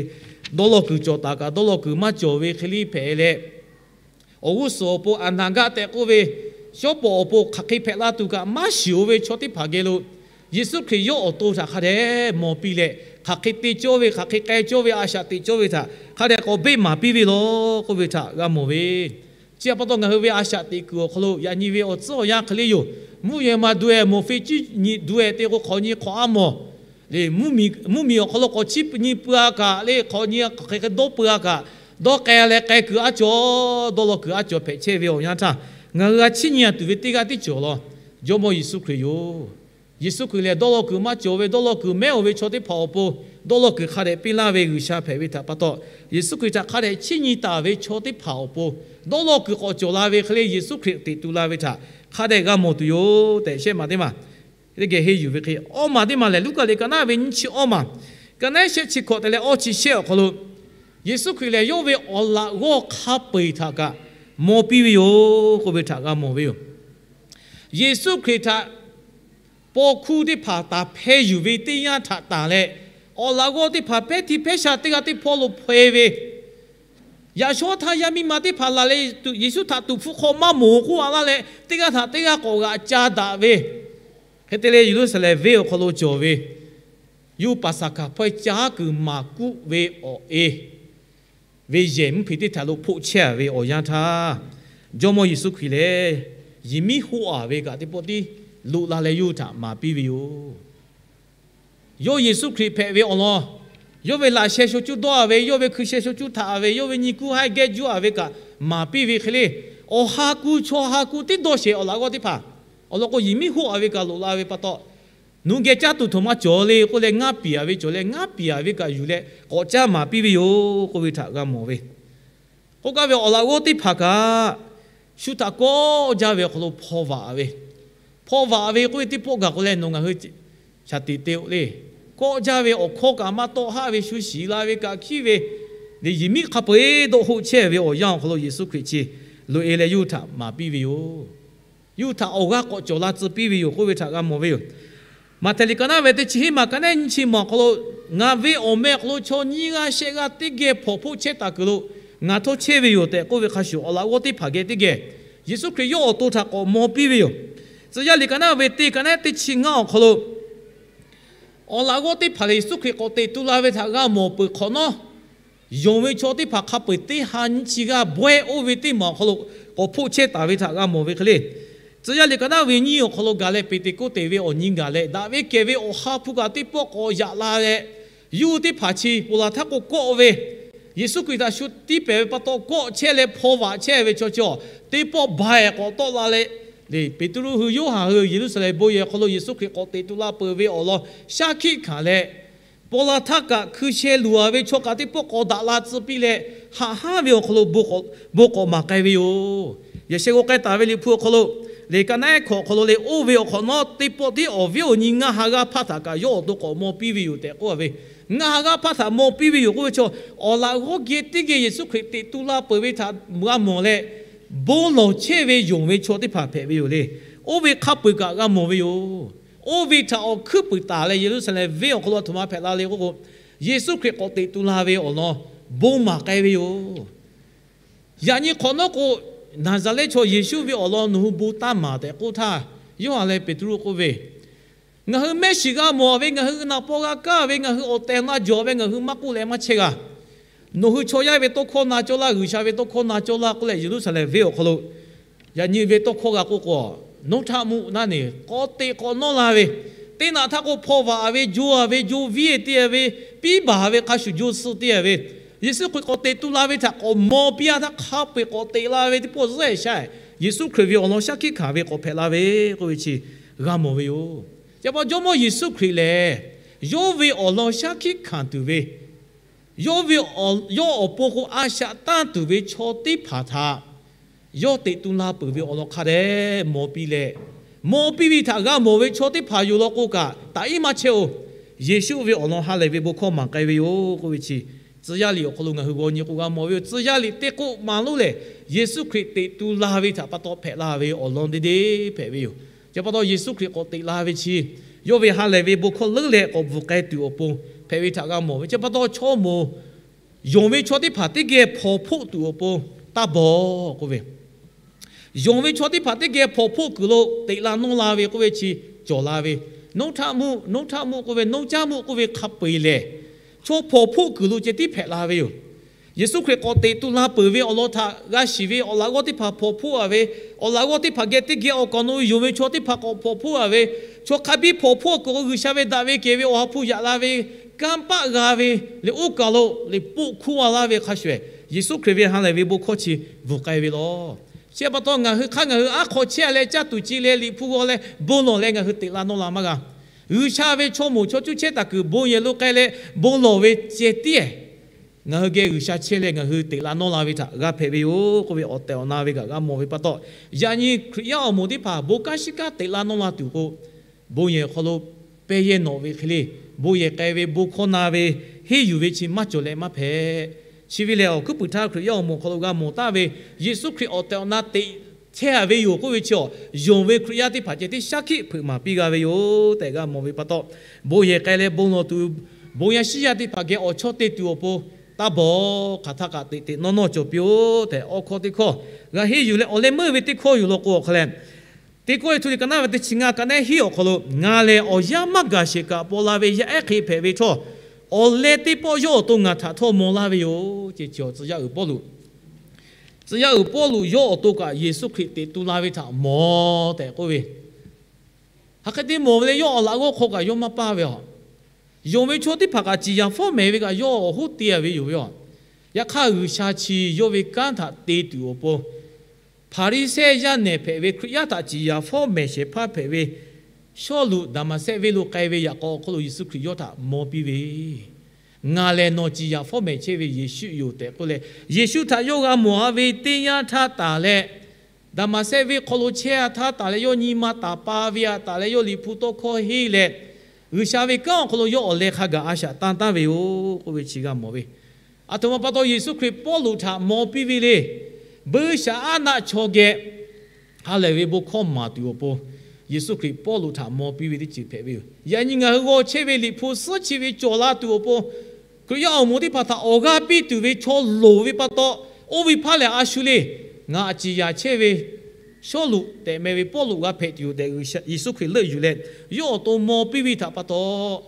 dawˇ law kuiˬ cawˬ taˍ kaꞈ dawˇ law kuiˬ maˇ cawˬ ve hk'e liˇ hpehꞈ leh, awˬ g'uˇ suhˍ awˬ pon aˬ naˍ gaˆ tehꞈ k'oˆ ve, shawˉ pawˍ awˬ pon hk'aˬ hk'e hpehꞈ la tuˬ kaꞈ maˇ shiˍ-oˬ ve chaw teˇ hpaˍ geh lo, Yeˍsuˆ Hkriꞈ yawˇ awˬ to htaꞈ hk'a dehꞈ mawˬ piˇ leh, hk'aˬ hk'e te cawˇ ve, hk'aˬ hk'e k'ai cawˇ ve, a shaꞈ teꞈ cawˇ ve htaꞈ hk'a dehꞈ k'awꞈ beˆ maˍ piˇ ve law k'oˆ ve htaꞈ g'a mawˬ ve. Chi htaꞈ pa taw, ngaˬ hui ve a shaꞈ teꞈ kuiˬ awˬ hk'aw lo yaꞈ nyi ve awˬ tcuhˉ awˬ yanˇ hk'e le yoˬ. Mvuhˇ yehˬ ma duˬ-e, mawˬ fe ciˉ nyi duˬ-e te k'o, hk'awꞈ nyi hk'awꞈ a mawˬ le. Mvuhˇmiˬ awˬ hk'aw lo k'awꞈ chiˇ nyi pui-a kaꞈ le, hk'awꞈ nyi hk'aˬ hk'e dawˇ pui-a kaꞈ, dawˇ k'ai leh k'ai kuiˬ a cawˬ, dawˇ law kuiˬ a cawˬ hpehꞈ chehˇ ve awˬ yanˇ htaˇ, ngaˬ hui g'a chiˇ nyi-a tuˬ ve teˇ g'aˇ tiˉ cawˬ law, Jawˇmawˇ Yeˍsuˆ Hkriꞈ yoˬ. Yeˍsuˆ Hkriꞈ lehˬ, dawˇ law kuiˬ maˇ cawˬ ve, dawˇ law kuiˬ mehˉ-oˬ ve chaw teˇ hpaˍ awˬ pon dawˇ law kuiˬ hk'a dehꞈ piˇ laˇ ve G'uiˬsha hpehꞈ ve htaꞈ pa taw, Yeˍsuˆ Hkriꞈ htaꞈ hk'a dehꞈ chiˇ nyi taˍ ve chaw teˇ hpaˍ awˬ pon dawˇ law kuiˬ k'awꞈ cawˬ la ve hk'e le, Yeˍsuˆ Hkriꞈ teꞈ tu la ve htaꞈ hk'a dehꞈ g'a mawˬ tuˬ yoˬ tehꞈ, shehˆ maˬ teˇ maˬ teˇ geh henˇ yuˬ ve hk'e, awˇ maˬ teˇ maˬ lehˬ, Luˉkaꞈ liꞈ ka naˉ ve nyiˇ chi awˇ maˬ, ka naˉ shehˆ chi hkawꞈ te leh awˇ chi shehˆ awˬ hk'aw lo, Yeˍsuˆ Hkriꞈ lehˬ yawˇ ve awˬ laꞈ g'awˇ hk'a peu-eˬ htaꞈ kaꞈ maw piˇ ve yoˬ k'oˆ ve htaꞈ g'a mawˬ ve yoˬ. Yeˍsuˆ Hkriꞈ htaꞈ paw hkuˇ teˇ hpaˍ taˍ hpehˇ yuˬ ve teˇ yanˇ htaꞈ tanˬ leh, awˬ laꞈ g'awˇ teˇ hpaˍ pehˇ hti hpehˇ sha teˇ g'aˇ teˇ hpawˇ lo hpaw-e ve, yaꞈ shawˉ htaˇ yaˇ miˇ ma teˇ hpaˍ laˬ leh, Yeˍsuˆ htaꞈ tuˍ hpfuh hk'aw maˇ mawˬ k'oˆ-a laˇ leh, teˇ g'aˇ htaꞈ teˇ g'aˇ k'awꞈ g'aꞈ ca daꞈ ve hk'e te leh, Yeˍruˆsaˍlehnˍ venˇ awˬ hk'aw lo cawˬ ve yawˇ hui Paˍsaˍhkaˍ hpawehˇ caˉ kuiˬ maˍ kuˆ ve awˬ e ve yehˬ mvuhˇ hpeꞈ teˇ htaꞈ lo hpoˆ chehˇ-a ve awˬ yanˇ htaˇ, Jawˇmawˇ Yeˍsuˆ Hkriꞈ lehˬ, yehˬ miˉ hoˆ-a ve kaꞈ teˇ pawˆ tiˉ loꞈ la leh yawˇ hui htaꞈ maˍ piˇ ve yoˬ. Yawˇ Yeˍsuˆ Hkriꞈ hpehꞈ ve awˬ lawn, yawˇ ve laꞈ sheh sho cuˉ dawˇ-a ve, yawˇ ve hkui sheh sho cuˉ htaꞈ-a ve, yawˇ ve nyi kuˇ haiˉ gehˇ juˇ-a ve kaꞈ maˍ piˇ ve hk'e le, awˬ ha ku chaw ha ku tiˉ dawˇ sheˍ awˬ laꞈ g'awˇ teˇ hpaˍ. Awˬ lawn k'o, yehˬ miˉ hoˆ-a ve kaꞈ loꞈ la ve pa taw, nawˬ hui geh caˇ tuˬ htoꞈ ma cawˬ le k'oˆ leh, ngaˇ piˍ-a ve cawˬ leh ngaˇ piˍ-a ve kaꞈ yuˬ leh k'awꞈ caˇ maˍ piˇ ve yoˬ k'oˆ ve htaꞈ g'a mawˬ ve. K'oˆ gaˇ ve, awˬ laꞈ g'awˇ teˇ hpaˍ kaꞈ shu htaꞈ kawˆ jaˇ ve awˬ hk'aw lo hpaw vaꞈ ve, hpaw vaꞈ ve k'oˆ ve teˇ pawˆ gaˬ k'o leh, nawˬ ngaˬ hui shaˍ tiꞈ te-o le. Kawˆ jaˇ ve awˬ hkawˇ kaꞈ maˇ tawˆ haˆ ve, shu shiˍ la ve kaꞈ hkiˉ ve, yehˬ miˉ hk'a peu-eˬ dawˇ hoˆ chehˇ ve awˬ yanˇ awˬ hk'aw lo Yeˍsuˆ Hkriꞈ chi loꞈ-e leh yawˇ hui htaꞈ maˍ piˇ ve yoˬ. Yawˇ hui htaꞈ awˬ g'aˇ k'awꞈ cawˬ la tcuh piˇ ve yoˬ k'oˆ ve htaꞈ g'a mawˬ ve yoˬ. Maꞈhtehˍ liꞈ ka naˉ ve teˇ chi hiˉ maˬ ka naˉ nyiˇ chi maˬ awˬ hk'aw lo, ngaˬ ve awˬ meh awˬ hk'aw lo chaw nyiˇ g'aˇ shehˆ g'aˇ teˇ geh hpawnˬ hpoˆ chehˇ taˍ kuiˬ lo ngaˬ htawˇ chehˇ ve yoˬ tehꞈ k'oˆ ve hk'a shuˍ, awˬ laꞈ g'awˇ teˇ hpaˍ geh teˇ geh Yeˍsuˆ Hkriꞈ yawˇ awˬ to htaꞈ k'awꞈ maw piˇ ve yoˬ. Tcuh yaˇ liꞈ ka naˉ ve teˇ ka naˉ teˇ chi ngaˇ awˬ hk'aw lo, Awˬ laꞈ g'awˇ teˇ hpaˍ lehˬ, Yeˍsuˆ Hkriꞈ k'awꞈ teꞈ tu la ve htaꞈ g'a mawˬ peuˬ hk'awꞈ nawˉ, yonˍ ve chaw teˇ hpaˍ hk'a peu-eˬ teˇ ha nyiˇ chi g'aˇ bawehˇ oˇ ve teˇ maˬ awˬ hk'aw lo k'awꞈ hpoˆ chehˇ taˍ ve htaꞈ g'a mawˬ ve hk'e le. Tcuh yaˇ liꞈ ka naˉ ve nyiˇ awˬ hk'aw lo gaˬ leh, Peˍteˍkoˆteˍ ve awˬ nyi gaˬ leh, daꞈ ve kehˬ ve awˬ ha hpu kaꞈ teˇ pawˆ k'awꞈ yaꞈ la leh, yawˇ hui teˇ hpaˍ chi ponˬ laˬ htaˇ k'o kawˆ ve, Yeˍsuˆ Hkriꞈ htaꞈ shu tiˇ pehˍ ve pa taw kawˆ chehˇ leh hpaw vaꞈ chehˇ ve chaw chi awˬ teˇ pawˆ ba-eˬ k'awꞈ tawˆ la leh, Peˍtruˆ hui, Yoˇhanˬ hui Yeˍruˆsaˍlehnˍ bon yehˬ awˬ hk'aw lo Yeˍsuˆ Hkriꞈ k'awꞈ teꞈ tu la peuˬ ve awˬ lawn shaˉ hkiˆ hkanˍ leh, ponˬ laˬ htaˇ kaꞈ hkui sheh luˬ-a ve chaw kaꞈ teˇ pawˆ k'awꞈ daꞈ la tcuh piˇ leh, haꞈ hanˉ ve awˬ hk'aw lo bon k'awꞈ maˍ k'ai ve yoˬ. Yaꞈ sheh g'aw k'ai taˍ ve Liꞈ hpu awˬ hk'aw lo, liꞈ ka naˉ ehˉ hkawꞈ awˬ hk'aw lo lehˬ, oˇ ve awˬ hk'awꞈ nawˉ teˇ pawˆ tiˉ awˬ viˉ awˬ nyi ngaˇ ha g'aˇ hpaˇ htaꞈ kaꞈ yawˇ awˬ to k'awꞈ maw piˇ ve yoˬ tehꞈ k'oˆ ve. Ngaˇ ha g'aˇ hpaˇ htaꞈ maw piˇ ve yoˬ k'oˆ ve chaw, awˬ laꞈ g'awˇ geh teˇ geh Yeˍsuˆ Hkriꞈ teꞈ tu la peuˬ ve htaꞈ g'a mawˬ leh, bon lawˬ chehˇ ve yonˍ ve chaw teˇ hpaˍ hpehꞈ ve yoˬ le. Oˇ ve hk'a peu-eˬ kaꞈ g'a mawˬ ve yoˬ. Oˇ ve htaꞈ awˬ hkuiˉ puiˍ taˍ leh Yeˍruˆsaˍlehnˍ venˇ awˬ hk'aw lo a htoꞈ ma hpehꞈ la le k'oˆ k'o, Yeˍsuˆ Hkriꞈ k'awꞈ teꞈ tu la ve awˬ lawn bon maˍ k'ai ve yoˬ. Yaꞈ nyi hk'awꞈ nawˉ k'o, Naˍzaˍrehˆ chaw Yeˍsuˆ ve awˬ lawn nawˬ hui bon taˇ maˍ tehꞈ k'oˆ htaˇ, Yoˇhanˬ leh Peˍtruˆ k'oˆ ve, Ngaˬ hui mehˆ shiˍ g'a mawˬ ve, ngaˬ hui naꞈ paw g'a kaˇ ve, ngaˬ hui awˬ tehˬ awˬ na jawˬ ve, ngaˬ hui maˇ k'oˆ leh maˇ chehˇ g'a. Nawˬ hui chaw yaˇ ve tawˇ hkawˇ na cawˇ laˇ, G'uiˬsha ve tawˇ hkawˇ na cawˇ laˇ k'oˆ leh, Yeˍruˆsaˍlehnˍ venˇ awˬ hk'aw lo yaꞈ nyi ve tawˇ hkawˇ g'a k'oˆ k'o, Nawˇ htaꞈ mvuhꞈ naˆ neˬ k'awꞈ teꞈ k'awꞈ nawˇ la ve, teˇ naꞈ htaˇ k'o hpaw vaꞈ ve, jo-a ve, jo viˉ te-a ve, piˉ baˬ ve, hk'a shuˍ jo suh te-a ve, Yeˍsuˆ Hkriꞈ k'awꞈ teꞈ tu la ve htaꞈ k'awꞈ maw piˇ-a htaˇ, hk'a peu-eˬ k'awꞈ teꞈ la ve teˇ pawˆ zuhˆ-e sha, Yeˍsuˆ Hkriꞈ ve awˬ lawn shaˉ hkiˆ hkanˍ ve k'awꞈ hpehꞈ la ve k'oˆ ve chi g'a mawˬ ve yoˬ. Chi pa taw Jawˇmawˇ Yeˍsuˆ Hkriꞈ lehˬ, yawˇ ve awˬ lawn shaˉ hkiˆ hkanˍ tuˬ ve, yawˇ ve, yawˇ awˬ pon k'o a shaꞈ tanˇ tuˬ ve chaw teˇ hpaˍ htaꞈ yawˇ teꞈ tu la peuˬ ve awˬ lawn hk'a dehꞈ maw piˇ leh, maw piˇ ve htaꞈ g'a mawˬ ve chaw teˇ hpaˍ yoˬ law k'o kaꞈ, taꞈ iˉ maˇ chehˇ-oˬ. Yeˍsuˆ ve awˬ lawn ha lehˬ ve bon hkawˇ maˍ k'ai ve yoˬ k'oˆ ve chi, Tcuh yaˇ liꞈ awˬ hk'aw lo ngaˬ hui g'aw nyi k'o g'a mawˬ ve yoˬ. Tcuh yaˇ liꞈ teˇ k'oˆ maˍ lonˉ lehˬ, Yeˍsuˆ Hkriꞈ teꞈ tu la ve htaꞈ pa taw hpehꞈ la ve awˬ lawn deˇ deˇ hpehꞈ ve yoˬ. Chi pa taw Yeˍsuˆ Hkriꞈ k'awꞈ teꞈ la ve chi, yawˇ ve ha lehˬ ve bon hkawˇ leuˉ leh k'awꞈ bvuhˬ k'ai tuˬ awˬ pon hpehꞈ ve htaꞈ g'a mawˬ ve. Chi pa taw chaw moˍ yonˍ ve chaw teˇ hpaˍ teˇ geh hpawnˬ hpoˆ tuˬ awˬ pon taˇ bawˬ k'oˆ ve, yonˍ ve chaw teˇ hpaˍ teˇ geh hpawnˬ hpoˆ kuiˬ lo teꞈ la nawˇ la ve k'oˆ ve chi cawˬ la ve, Nawˇ htaꞈ mvuhꞈ, nawˇ htaꞈ mvuhꞈ k'oˆ ve, nawˇ caˉ mvuhꞈ k'oˆ ve hk'a peu-eˬ lehˬ, chaw hpawnˬ hpoˆ kuiˬ lo ceh tiˉ hpehꞈ la ve yoˬ. Yeˍsuˆ Hkriꞈ k'awꞈ teꞈ tu la peuˬ ve awˬ lawn htaꞈ g'a shiˍ ve awˬ laꞈ g'awˇ teˇ hpaˍ hpawnˬ hpoˆ-a ve, awˬ laꞈ g'awˇ teˇ hpaˍ geh teˇ geh awˬ kaˍ awˬ nu yonˍ ve chaw teˇ hpaˍ k'awꞈ hpawnˬ hpoˆ-a ve, chaw hk'a biˇ hpawnˬ hpoˆ kuiˬ k'o G'uiˬsha ve daꞈ ve kehˬ ve awˬ ha hpu yaꞈ la ve kanˉ paˆ g'a ve, liꞈ oˇ kaˬ lo liꞈ poˆ hkuˇ-a laˇ ve hk'a shuˍ-ehˍ, Yeˍsuˆ Hkriꞈ ve ha lehˬ ve bon hkawˇ chi bvuhˬ k'ai ve lawˬ. Chi pa taw ngaˬ hui hk'aˇ ngaˬ hui aˉ hk'aw chehˇ leh caˇ tuˬ ci leh liꞈ hpu g'aw leh bon lawˬ leh ngaˬ hui teꞈ la nawˇ la maˇ g'a. G'uiˬsha ve chaw moˍ chaw cuˇ chehˇ taˍ kuiˬ bon yehˬ lo k'ai leh bon lawˬ ve ceh tiˉ-ehˍ, ngaˬ hui geh G'uiˬsha chehˇ leh ngaˬ hui teꞈ la nawˇ la ve htaꞈ g'a hpehꞈ ve yoˬ k'oˆ ve awˬ tehˬ awˬ na ve kaꞈ g'a mawˬ ve pa taw, yaꞈ nyi Hkriꞈ yaˇ awˬ moˍ teˇ hpaˍ bon kanˉ shiˉ kanˉ teꞈ la nawˇ la tuˬ k'o, bon yehˬ hk'aw lo pehˇ yehˇ nawꞈ ve hk'e le, bon yehˬ k'ai ve bon hkawˇ na ve henˇ yuˬ ve chi maˇ cawˬ leh maˇ hpehꞈ. Chi ve lehˬ, awˬ hkuiˉ puiˍ htaˇ Hkriꞈ yaˇ awˬ moˍ hk'aw lo g'a mawˬ taˍ ve Yeˍsuˆ Hkriꞈ awˬ tehˬ awˬ na teꞈ chehˇ-a ve yoˬ k'oˆ ve chi awˬ, yonˍ ve Hkriꞈ yaˇ teˇ hpaˍ ceh tiˉ shaˉ hkiˆ hpeuꞈ maˍ piˇ g'a ve yoˬ tehꞈ g'a mawˬ ve pa taw, bon yehˬ k'ai leh bon lawˬ tuˬ, bon yaˇ shiˉ yaˇ teˇ hpaˍ geh awˬ chawˇ te tuˬ awˬ pon taˇ bawˬ. Hk'aˬ htaˇ kaꞈ teꞈ teꞈ nawˇ nawˇ cawˬ piˇ-oˆ tehꞈ awˬ hkawˇ teˇ hkawˇ g'a henˇ yuˬ leh, awˬ leh meuˇ ve teˇ hkawˇ yoˬ law k'o awˬ hk'a leh, Teˇ Kawˇrenˍhtuˆ liꞈ ka naˉ ve teˇ chi ngaˇ ka naˉ hiˉ awˬ hk'aw lo, Ngaˬ lehˬ awˬ yanˇ maˇ gaˬ sheˍ kaꞈ paw la ve yaˇ ehˉ hk'e hpehꞈ ve htawˇ, awˬ leh teˇ pawˆ yawˇ awˬ to ngaˬ htaꞈ htawˇ maw laˇ ve yoˬ ce chi awˬ tcuh yaˇ uiˍ Pawˇluꞈ, tcuh yaˇ uiˍ Pawˇluꞈ yawˇ awˬ to kaꞈ Yeˍsuˆ Hkriꞈ teꞈ tu la ve htaꞈ mawˬ tehꞈ k'oˆ ve, hk'aˬ hk'e te mawˬ ve leh yawˇ awˬ laꞈ g'awˇ hk'aw kaꞈ yawˇ maˇ paˇ ve a. Yonˍ ve chaw teˇ hpaˍ kaꞈ ciˍ yanˍ fawˉ mehˍ ve kaꞈ yawˇ awˬ hoˉ te-a ve yoˬ ve a. Yaꞈ hk'aˇ, G'uiˬsha chi yawˇ ve kanˉ htaꞈ te tuˬ awˬ pon, Hpaˍriˍsehˇ yaˇ nehˬ hpehꞈ ve Hkriꞈ yaˇ htaꞈ ciˍ yanˍ fawˉ mehˍ shehˍ hpaˇ hpehꞈ ve Sawˉluꞈ Daˍmaˍsehˆ venˇ lo k'ai ve yaꞈ k'aw awˬ hk'aw lo Yeˍsuˆ Hkriꞈ yawˇ htaꞈ maw piˇ ve, Ngaˬ lehˬ nawˬ ciˍ yanˍ fawˉ mehˍ chehˇ ve Yeˍsuˆ yoˬ tehꞈ k'oˆ leh, Yeˍsuˆ htaꞈ yawˇ g'a mawˬ-a ve teˇ yanˇ htaˇ taˍ leh, Daˍmaˍsehˆ venˇ hk'aw lo chehˇ-a htaˇ taˍ leh yawˇ nyi ma taˍ pa ve-a taˍ leh yawˇ liꞈ hpu tawˇ hkawˇ henˇ leh, G'uiˬsha ve kanˉ awˬ hk'aw lo yawˇ awˬ leh hk'a gaˬ a shaꞈ tan taˍ ve yoˬ k'oˆ ve chi g'a mawˬ ve. Aˬ htoꞈ ma pa taw Yeˍsuˆ Hkriꞈ Pawˇluꞈ htaꞈ maw piˇ ve le. Buiˇshaˆaˉnaˆ chaw geh ha lehˬ ve bon hkawˇ maˍ tuˬ awˬ pon, Yeˍsuˆ Hkriꞈ Pawˇluꞈ htaꞈ maw piˇ ve teˇ ceuˬ hpehꞈ ve yoˬ. Yaꞈ nyi ngaˬ hui g'aw chehˇ ve liꞈ hpu suhˉ chi ve cawˬ la tuˬ awˬ pon, Hkriꞈ yaˇ awˬ moˍ teˇ hpaˍ htaꞈ awˬ g'aˇ piˇ tuˬ ve chaw loˍ ve pa taw, oˇ ve hpaˇ lehˬ a shu le. Ngaˬ a ciˍ yanˍ chehˇ ve Sawˉluꞈ tehꞈ meh ve Pawˇluꞈ g'a hpehꞈ tuˬ yoˬ tehꞈ, Yeˍsuˆ Hkriꞈ leuˆ yuˬ leh yawˇ awˬ to maw piˇ ve htaꞈ pa taw,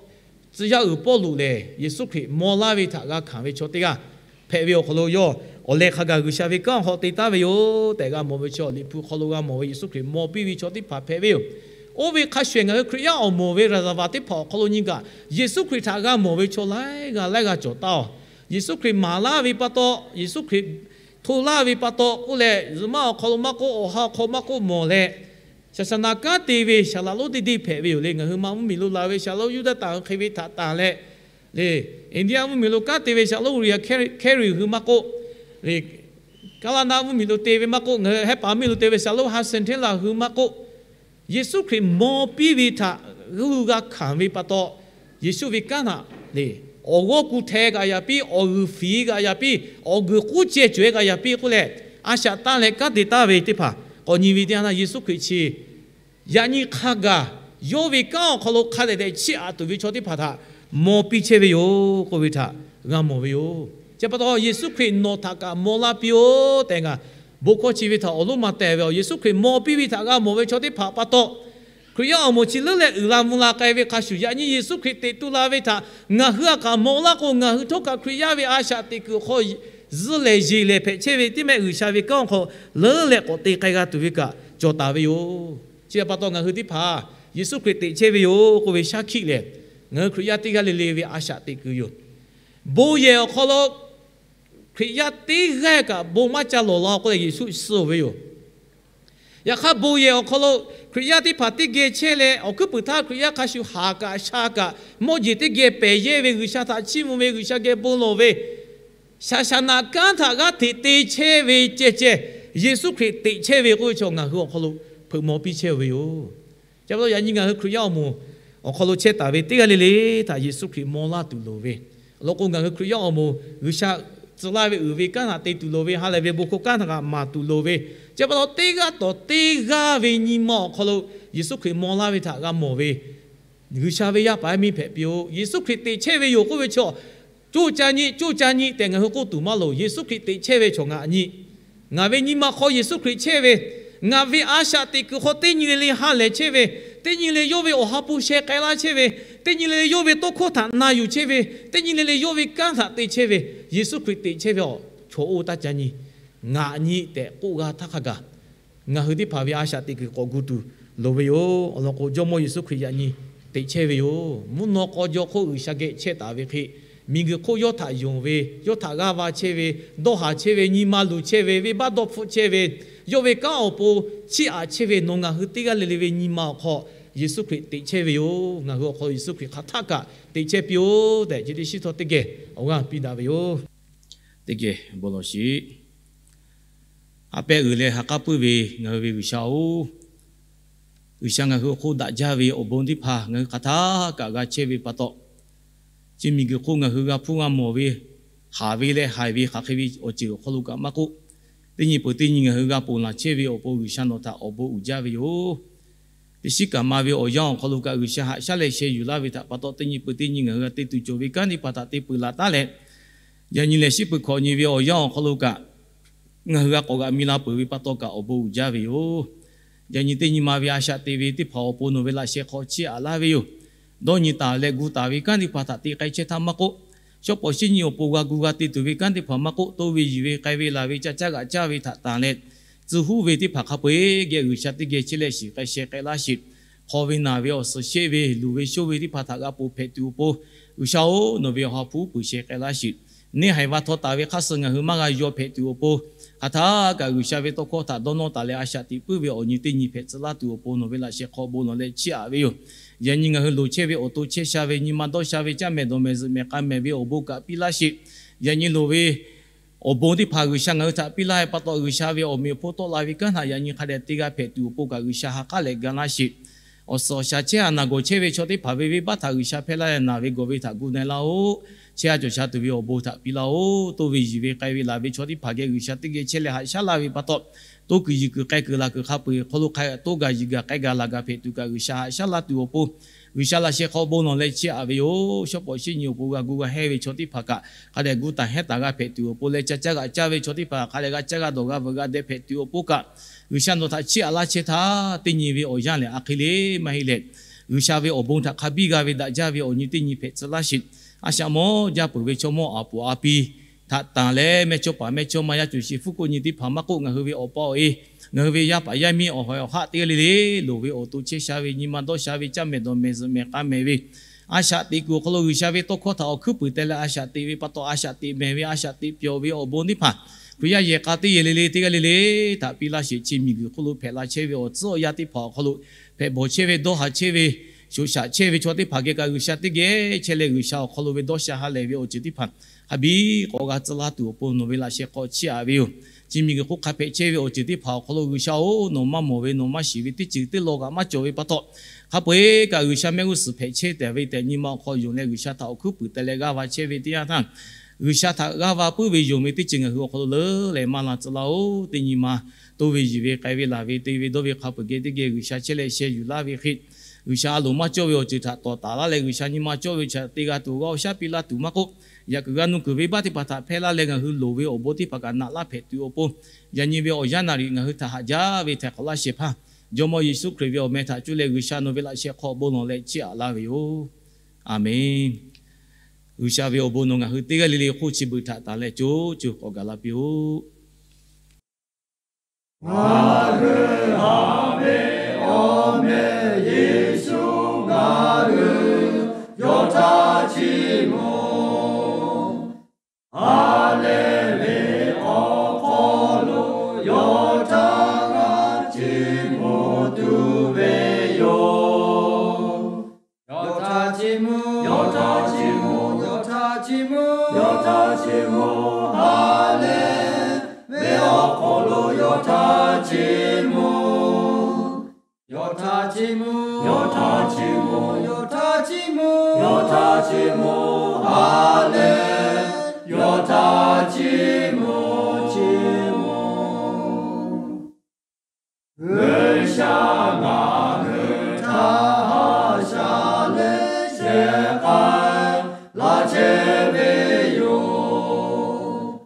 tcuh yaˇ uiˍ Pawˇluꞈ lehˬ, Yeˍsuˆ Hkriꞈ maw laˇ ve htaꞈ g'a hkanˍ ve chaw teˇ g'aˇ hpehꞈ ve awˬ hk'aw lo yawˇ awˬ leh hk'a gaˬ G'uiˬsha ve kanˉ hk'aw te taˉ ve yoˬ tehꞈ g'a mawˬ ve chaw, Liꞈ hpu hk'aw lo g'a mawˬ ve Yeˍsuˆ Hkriꞈ maw piˇ ve chaw teˇ hpaˍ hpehꞈ ve yoˬ. Oˇ ve hk'a shuˍ shuˍ, ngaˬ hui Hkriꞈ yaˇ awˬ moˍ ve ราชบัลลังก์ teˇ hpaˍ awˬ hk'aw lo nyi kaꞈ, Yeˍsuˆ Hkriꞈ htaꞈ g'a mawˬ ve chaw laiˉ g'aˇ laiˉ g'aˇ cawˬ taˍ-oˬ. Yeˍsuˆ Hkriꞈ maˍ laˇ ve pa taw, Yeˍsuˆ Hkriꞈ hto laˇ ve pa taw k'oˆ leh, zuhꞈ maˆ awˬ hk'aw lo maˇ k'oˆ, awˬ ha awˬ hk'aw maˇ k'oˆ mawˬ leh, shaˍ shaˍ naꞈ kanˉ te ve shaˍ laꞈ lonˉ teˇ deˇ hpehꞈ ve yoˬ le. Ngaˬ hui ma mvuhˇmiˬ lo laˬ ve shaˍ lonˉ, Yuˇdaꞈ taˍ hk'e ve htaꞈ tanˬ leh, le, India mvuhˇmiˬ lo kanˉ te ve shaˍ lonˉ Uriah Carey hui maˇ k'oˆ, le, Kaˇlaˇ naˆ mvuhˇmiˬ lo te ve maˇ k'oˆ, ngaˬ hui Hehˉ paˍ mvuhˇmiˬ lo te ve shaˍ lonˉ Hudson Taylor hui maˇ k'oˆ, Yeˍsuˆ Hkriꞈ maw piˇ ve htaꞈ g'uˇ g'a hkanˍ ve pa taw, Yeˍsuˆ ve kanˉ htaꞈ le, awˬ g'awˇ ku hteh g'a yaꞈ piˇ, awˬ g'uiˬ fiˍ g'a yaꞈ piˇ, awˬ g'uiˬ k'oˉ ceh cawehˬ g'a yaꞈ piˇ k'oˆ leh, a shaꞈ tanˇ leh kanˉ te taˍ ve teˇ hpaˍ k'awꞈ nyi ve teˇ yanˇ, Yeˍsuˆ Hkriꞈ chi yaꞈ nyi hk'a gaˬ yawˇ ve kanˉ awˬ hk'aw lo hk'a dehꞈ dehꞈ chiˇ aꞈ tuˬ ve chaw teˇ hpaˍ htaꞈ maw piˇ chehˇ ve yoˬ k'oˆ ve htaꞈ g'a mawˬ ve yoˬ. Chi pa taw, Yeˍsuˆ Hkriꞈ nawˬ htaꞈ kaꞈ maw laˇ piˇ-oˆ tehꞈ ngaˬ bon hkawˇ chi ve htaꞈ awˬ lonˉ ma teh ve, Yeˍsuˆ Hkriꞈ maw piˇ ve htaꞈ g'a mawˬ ve chaw teˇ hpaˍ pa taw, Hkriꞈ yaˇ awˬ moˍ chi leuˉ leh uiˍ la mvuh la k'ai ve hk'a shuˍ, yaꞈ nyi Yeˍsuˆ Hkriꞈ teꞈ tu la ve htaꞈ ngaˬ hui a kaꞈ maw laˇ k'o, ngaˬ hui htawˇ kaꞈ Hkriꞈ yaˇ ve a shaꞈ teꞈ kuiˬ awˬ hk'aw zuh lehˬ yeˬ lehˬ hpehꞈ chehˇ ve teˇ mehˆ G'uiˬsha ve kanˉ awˬ hk'aw leuˉ leh k'awꞈ te k'ai g'a tuˬ ve kaꞈ cawˬ taˍ ve yoˬ. Chi pa taw, ngaˬ hui teˇ hpaˍ Yeˍsuˆ Hkriꞈ teꞈ chehˇ ve yoˬ k'oˆ ve shaˉ hkiˆ lehˬ, ngaˬ hui Hkriꞈ yaˇ teˇ g'aˇ le le ve a shaꞈ teꞈ kuiˬ yoˬ. Bon yehˬ awˬ hk'aw lo Hkriꞈ yaˇ teˇ g'aˇ kaꞈ bon maˇ ca lawˬ la k'oˆ leh Yeˍsuˆ suh ve yoˬ. Yaꞈ hk'aˇ, bon yehˬ awˬ hk'aw lo Hkriꞈ yaˇ teˇ hpaˍ teˇ geh chehˇ leh, awˬ hkuiˉ puiˍ htaˇ Hkriꞈ yaˇ hk'a shuˍ haˍ kaꞈ sha kaꞈ mawˇ jeˬ teˇ geh pehˬ yehˇ ve, G'uiˬsha htaꞈ chiˇ mvuh ve, G'uiˬsha geh bon lawˬ ve, shaˍ shaˍ naꞈ kanˉ htaꞈ g'aˇ hteꞈ te chehˇ ve ceh ceh, Yeˍsuˆ Hkriꞈ teꞈ chehˇ ve k'oˆ ve chaw ngaˬ hui awˬ hk'aw lo hpeuꞈ maw piˇ chehˇ ve yoˬ. Chi pa taw, yaꞈ nyi ngaˬ hui Hkriꞈ yaˇ awˬ moˍ awˬ hk'aw lo chehˇ taˍ ve teˇ g'aˇ le le htaꞈ Yeˍsuˆ Hkriꞈ maw laˇ tuˬ loˍ ve, awˬ lawn k'o, ngaˬ hui Hkriꞈ yaˇ awˬ moˍ G'uiˬsha tcuh laˇ ve uiˍ ve kanˉ htaꞈ te tuˬ loˍ ve, ha lehˬ ve bon hkawˇ kanˉ htaꞈ kaꞈ maˍ tuˬ loˍ ve, chi pa taw teˇ g'aˇ tawˍ teˇ g'aˇ ve nyi ma awˬ hk'aw lo Yeˍsuˆ Hkriꞈ maw laˇ ve htaꞈ g'a mawˬ ve, G'uiˬsha ve yaˇ paˍ yaˇ miˇ hpehꞈ piˇ-oˆ. Yeˍsuˆ Hkriꞈ teꞈ chehˇ ve yoˬ k'oˆ ve chaw, coˇ ca nyi, coˇ ca nyi tehꞈ ngaˬ hui k'oˆ tuˬ maˇ loˍ. Yeˍsuˆ Hkriꞈ teꞈ chehˇ ve chaw ngaˬ nyi. Ngaˬ ve nyi ma hk'aw Yeˍsuˆ Hkriꞈ chehˇ ve, ngaˬ ve a shaꞈ teꞈ kuiˬ hk'aw teˇ nyi le le ha lehˬ chehˇ ve, teˇ nyi le yawˇ ve awˬ ha hpu sheh k'ai laˇ chehˇ ve, teˇ nyi le le yawˇ ve tawˇ hkawˇ htaꞈ na yuˬ chehˇ ve, teˇ nyi le le yawˇ ve kanˉ htaꞈ te chehˇ ve, Yeˍsuˆ Hkriꞈ teꞈ chehˇ ve awˬ chaw oˇ taˇ ca nyi. Ngaˬ nyi tehꞈ k'oˆ g'a htaˇ hk'a gaˬ, ngaˬ hui teˇ hpaˍ ve a shaꞈ teꞈ kuiˬ k'awꞈ gu tuˬ loˍ ve yoˬ. Awˬ lawn k'o, Jawˇmawˇ Yeˍsuˆ Hkriꞈ yaꞈ nyi teꞈ chehˇ ve yoˬ. Mvuhˇ naw k'aw jaw hk'oˆ G'uiˬsha geh chehˇ taˍ ve hk'e, miˬguiˬ hk'oˆ yawˇ htaꞈ yonˍ ve, yawˇ htaꞈ g'aˇ va chehˇ ve, dawˇ haˍ chehˇ ve, nyi ma luˬ chehˇ ve, venˇbaˆ dawˇ hpfuhˆ chehˇ ve, yawˇ ve kanˉ awˬ pon chiˇ aꞈ chehˇ ve nawˬ ngaˬ hui teˇ g'aˇ le le ve nyi ma awˬ hk'aw Yeˍsuˆ Hkriꞈ teꞈ chehˇ ve yoˬ. Ngaˬ hui awˬ hk'aw lo Yeˍsuˆ Hkriꞈ hk'aˬ htaˆ kaꞈ teꞈ chehˇ piˇ-oˆ tehꞈ, chi teˇ shiˉ htawˇ teˇ geh awˬ g'aˇ piˇ daꞈ ve yoˬ. Teˇ geh bon lawˬ sheˍ. Ha pehˇ uiˍ leh ha k'aˉ puiˉ ve ngaˬ hui ve G'uiˬsha-oˬ, G'uiˬsha ngaˬ hui awˬ hk'oˆ daꞈ jaˇ ve awˬ bon teˇ hpaˍ ngaˬ hui hk'aˬ htaˆ kaꞈ g'a chehˇ ve pa taw, chi miˬguiˬ hk'oˆ ngaˬ hui g'a hpuˇ g'a mawˬ ve, haˍ ve leh haiˬ ve hk'aˬ hk'e ve awˬ ceuˬ awˬ hk'aw lo kaꞈ maˇ k'oˆ, teˇ nyi peuˬ teˇ nyi ngaˬ hui g'a ponˬ laˬ chehˇ ve awˬ pon G'uiˬsha nawˬ htaꞈ awˬ bon uiˍ jaˇ ve yoˬ. Teˇ shiˉ kaꞈ ma ve awˬ yanˇ awˬ hk'aw lo kaꞈ G'uiˬsha haꞈ shaˉ leh sheh yuˬ laˇ ve htaꞈ pa taw, teˇ nyi peuˬ teˇ nyi ngaˬ hui g'a te tuˬ cawˬ ve kanˉ teˇ hpaˍ htaꞈ te peuˬ laˬ taˉ leh, yaꞈ nyi lehˬ shiˉ peuˬ hkawꞈ nyi ve awˬ yanˇ awˬ hk'aw lo kaꞈ ngaˬ hui g'a k'awꞈ g'aꞈ mi la peuˬ ve pa taw kaꞈ awˬ bon uiˍ jaˇ ve yoˬ. Yaꞈ nyi teˇ nyi ma ve a shaꞈ te ve teˇ hpaˍ awˬ pon nawˬ ve laꞈ sheh hk'aw chiˇ aꞈ laˇ ve yoˬ. Dawˇ nyi taˍ leh gu taˍ ve kanˉ teˇ hpaˍ htaꞈ te k'ai chehˇ htaˇ maˇ k'oˆ, shawˉ pawˍ shiˉ nyi awˬ pon g'a gu g'a te tuˬ ve kanˉ teˇ hpaˍ maˇ k'oˆ, toˇ ve yiˬ ve k'ai ve laˬ ve ca caˇ g'aꞈ caˇ ve htaꞈ tanˬ leh, tcuh huˉ ve teˇ hpaˍ hk'a peu-eˬ geh G'uiˬsha teˇ geh chehˇ leh shiˍ k'ai sheh k'ai laˇ sheˍ. Hk'aw ve naˬ ve awˬ suhˍ sheˆ ve luˬ ve shoˇ ve teˇ hpaˍ htaꞈ g'a ponˬ hpehꞈ tuˬ awˬ pon, G'uiˬsha-oˬ, nawˬ ve awˬ ha hpu peuˬ sheh k'ai laˇ sheˍ. Neˇ haiˬ va htaw taˍ ve hk'aˇ suh ngaˬ hui maˇ g'a yaw hpehꞈ tuˬ awˬ pon, hk'aˬ htaˆ kaꞈ G'uiˬsha ve tawˇ hkawˇ htaꞈ dawˇ nawˇ taˍ leh a shaꞈ teꞈ puiˉ ve awˬ nyi teˇ nyi hpehꞈ tcuh laˇ tuˬ awˬ pon nawˬ ve laꞈ sheh hk'aw bon lawˬ leh chiˇ aꞈ ve yoˬ. Yaꞈ nyi ngaˬ hui loˍ chehˇ ve awˬ to chehˇ sha ve, nyi ma dawˇ sha ve, caˇ mehˍ dawˬ mehˍ zuhꞈ mehˍ k'a mehˍ ve awˬ bon kaꞈ piˇ laˇ sheˍ. Yaꞈ nyi loˍ ve awˬ bon teˇ hpaˍ G'uiˬsha ngaˬ hui htaꞈ piˇ laˇ ve pa taw, G'uiˬsha ve awˬ meꞈ awˬ hponˇ tawˆ la ve kanˉ htaꞈ yaꞈ nyi hk'a dehꞈ te g'a hpehꞈ tuˬ awˬ pon kaꞈ G'uiˬsha ha k'aˉ leh ga laˇ sheˍ. Awˬ suhˍ awˬ shaˍ chehˇ a naˬ gawˬ chehˇ ve chaw teˇ hpaˍ ve venˇbaˆ htaꞈ G'uiˬsha hpehˇ laˇ leh naˬ ve gawˬ ve htaꞈ gu na-e laˇ-oˆ. Chehˇ a cawˬ sha tuˬ ve awˬ bon htaꞈ piˇ laˇ-oˆ. Toˇ ve yiˬ ve k'ai ve laˬ ve chaw teˇ hpaˍ geh G'uiˬsha teˇ geh chehˇ leh haꞈ shaˉ laˇ ve pa taw, toˇ kuiˬ yiˬ kuiˬ k'ai kuiˬ laˬ kuiˬ hk'a peu-eˬ hk'aw lo hk'a toˇ gaˬ yiˬ gaˬ k'ai gaˬ laˬ gaˬ hpehꞈ tuˬ kaꞈ G'uiˬsha haꞈ shaˉ laˇ tuˬ awˬ pon, G'uiˬsha laꞈ sheh hk'aw bon lawˬ leh chiˇ aꞈ ve yoˬ. Shawˉ pawˍ shiˉ nyi awˬ pon g'a gu g'a hehˇ ve chaw teˇ hpaˍ kaꞈ hk'a dehꞈ gu taˍ hehˉ taˍ g'a hpehꞈ tuˬ awˬ pon leh, ca caˇ g'aꞈ caˇ ve chaw teˇ hpaˍ hk'a dehꞈ g'a caˇ g'a dawˬ g'a veuꞈ g'a deh hpehꞈ tuˬ awˬ pon kaꞈ, G'uiˬsha nawˬ htaꞈ chiˇ aꞈ laˇ chehˇ htaˇ, teˇ nyi ve awˬ yanˇ lehˬ a hk'e le maˇ heˆ leh, G'uiˬsha ve awˬ bon htaꞈ hk'a biˇ g'a ve daꞈ jaˇ ve awˬ nyi teˇ nyi hpehꞈ tcuh laˇ sheˍ. A shaꞈ mawˇ jaˇ peuˬ ve chaw mawˇ aˍ poˍ a pi htaꞈ tanˬ leh mehˇchawˇpaˍ mehˇchawˇma yaˇ coˬ shiˍ hpu k'oˆ nyi teˇ hpaˍ maˇ k'oˆ, ngaˬ hui ve awˬ pa awˬ e, ngaˬ hui ve yaˇ paˍ yaˇ miˇ awˬ hawehˬ awˬ haˆ teˇ g'aˇ le le, loˍ ve awˬ to chehˇ sha ve nyi ma dawˇ sha ve caˇ mehˍ dawˬ mehˍ zuhꞈ mehˍ k'a mehˍ ve a shaꞈ teꞈ kuiˬ awˬ hk'aw lo G'uiˬsha ve tawˇ hkawˇ htaꞈ awˬ hkuiˉ puiˍ teh leh a shaꞈ teꞈ ve pa taw, a shaꞈ teꞈ mehˍ ve a shaꞈ teꞈ pyawˬ ve awˬ bon teˇ hpaˍ Hkriꞈ yaˇ yehˬ k'a teˇ yehˬ le le teˇ g'aˇ le le htaꞈ piˇ laˇ sheˍ. Chi miˬguiˬ hk'oˆ lo hpehꞈ la chehˇ ve awˬ tcuhˉ awˬ yanˇ teˇ hpaˍ awˬ hk'aw lo hpehꞈ bawˬ chehˇ ve, dawˇ haˍ chehˇ ve, shoꞈ shaꞈ chehˇ ve chaw teˇ hpaˍ geh kaꞈ G'uiˬsha teˇ geh chehˇ leh, G'uiˬsha awˬ hk'aw lo ve dawˇ sha ha lehˬ ve awˬ ceuˬ teˇ hpaˍ hk'a biˇ k'awꞈ g'a tcuh laˇ tuˬ awˬ pon nawˬ ve laꞈ sheh hk'aw chiˇ aꞈ ve yoˬ. Chi miˬguiˬ hk'oˆ hk'a hpehꞈ chehˇ ve awˬ ceuˬ teˇ hpaˍ awˬ hk'aw lo G'uiˬsha-oˬ, nawˬ maˇ mawˬ ve, nawˬ maˇ shiˍ ve teˇ ceuˬ teˇ law kaꞈ maˇ cawˬ ve pa taw, hk'a peu-eˬ kaꞈ G'uiˬsha mehˆ g'uˇ suhˍ hpehꞈ chehˇ tehꞈ ve tehꞈ nyi ma awˬ hk'aw yonˍ leh G'uiˬsha htaꞈ awˬ hkuiˉ puiˍ teh leh g'aˇ va chehˇ ve teˇ yanˇ htaˇ, G'uiˬsha htaꞈ g'aˇ va puiˉ ve yonˍ ve teˇ ceuˬ ngaˬ hui awˬ hk'aw lo leuˉ leh maˇ la tcuh laˇ-oˬ. Teˇ nyi ma toˇ ve yiˬ ve k'ai ve laˬ ve te ve dawˇ ve hk'a peu-eˬ geh teˇ geh G'uiˬsha chehˇ leh sheh yuˬ laˇ ve hk'e, G'uiˬsha a loˍ maˇ cawˇ ve awˬ ceuˬ htaꞈ tawˍ taˍ laˇ leh, G'uiˬsha nyi ma cawˇ ve awˬ ceuˬ htaꞈ te g'a tuˬ g'a awˬ shaˉ piˇ laˇ tuˬ maˇ k'oˆ, yaꞈ kuiˬ g'a nuˇ kuiˬ venˇbaˆ teˇ hpaˍ htaꞈ hpehˇ laˇ leh ngaˬ hui loˍ ve awˬ bon teˇ hpaˍ kaꞈ naꞈ laˇ hpehꞈ tuˬ awˬ pon, yaꞈ nyi ve awˬ yanˇ naˍ riˍ ngaˬ hui htaꞈ haꞈ jaˇ ve htaiˍ hk'awꞈ laˇ shehˍ hpaˇ Jawˇmawˇ Yeˍsuˆ Hkriꞈ ve awˬ meh htaꞈ cuˇ leh G'uiˬsha nawˬ ve laꞈ sheh hk'aw bon lawˬ leh chiˇ aꞈ laˇ ve yoˬ. Aˬmenˍ. G'uiˬsha ve awˬ bon nawˬ ngaˬ hui teˇ g'aˇ le le hk'oˆ chi beuꞈ htaꞈ tanˬ leh co co k'awꞈ gaˬ la piˇ-oˆ. Ngaˬ hui haꞈ ve awˬ meh Yeˍsuˆ ngaˬ hui yawˇ htaꞈ chiˇ mvuh. Ha lehˬ ve awˬ hk'aw lo yawˇ htaꞈ g'a chiˇ mvuh tuˬ ve yoˬ. Yawˇ htaꞈ chiˇ mvuh, yawˇ htaꞈ chiˇ mvuh, yawˇ htaꞈ chiˇ mvuh, yawˇ htaꞈ chiˇ mvuh. Ha lehˬ ve awˬ hk'aw lo yawˇ htaꞈ chiˇ mvuh. Yawˇ htaꞈ chiˇ mvuh, yawˇ htaꞈ chiˇ mvuh, yawˇ htaꞈ chiˇ mvuh, yawˇ htaꞈ chiˇ mvuh. Ha lehˬ yawˇ htaꞈ chiˇ mvuh, chiˇ mvuh. G'uiˬsha ngaˬ hui htaꞈ haꞈ sha leh shehˍ k'ai laˇ chehˇ ve yoˬ.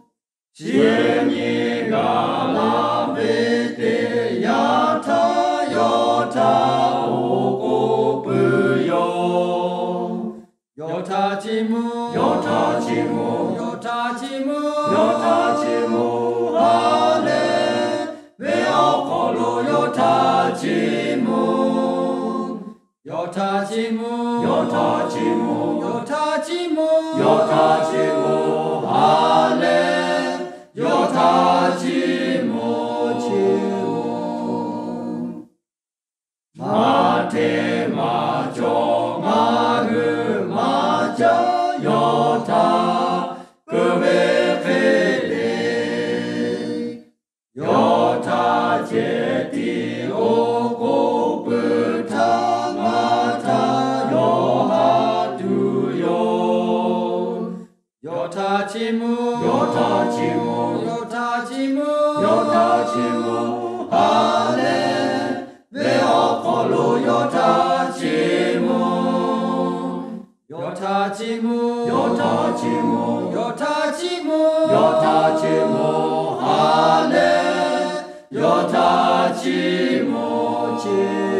Chi nyi gaˬ la ve teˇ yanˇ htaˇ yawˇ htaꞈ awˬ k'oˍ puiˉ yoˬ. Yawˇ htaꞈ chiˇ mvuh, yawˇ htaꞈ chiˇ mvuh, yawˇ htaꞈ chiˇ mvuh, yawˇ htaꞈ chiˇ mvuh. Ha lehˬ ve awˬ hk'aw lo yawˇ htaꞈ chiˇ mvuh. Yawˇ htaꞈ chiˇ mvuh, yawˇ htaꞈ chiˇ mvuh, yawˇ htaꞈ chiˇ mvuh, yawˇ htaꞈ chiˇ mvuh. Ha lehˬ yawˇ htaꞈ chiˇ mvuh, chiˇ mvuh. Maˇ hteˇ maˇ cawˬ ngaˬ hui maˇ caˇ yawˇ htaꞈ keu ve hk'e le. Yawˇ htaꞈ ceh tiˉ awˬ k'oˍ puiˉ htaˇ ngaˬ htaꞈ yawˇ haꞈ tuˬ yoˬ. Yawˇ htaꞈ chiˇ mvuh, yawˇ htaꞈ chiˇ mvuh, yawˇ htaꞈ chiˇ mvuh, yawˇ htaꞈ chiˇ mvuh. Ha lehˬ ve awˬ hk'aw lo yawˇ htaꞈ chiˇ mvuh. Yawˇ htaꞈ chiˇ mvuh, yawˇ htaꞈ chiˇ mvuh, yawˇ htaꞈ chiˇ mvuh, yawˇ htaꞈ chiˇ mvuh. Ha lehˬ yawˇ htaꞈ chiˇ mvuh, chiˇ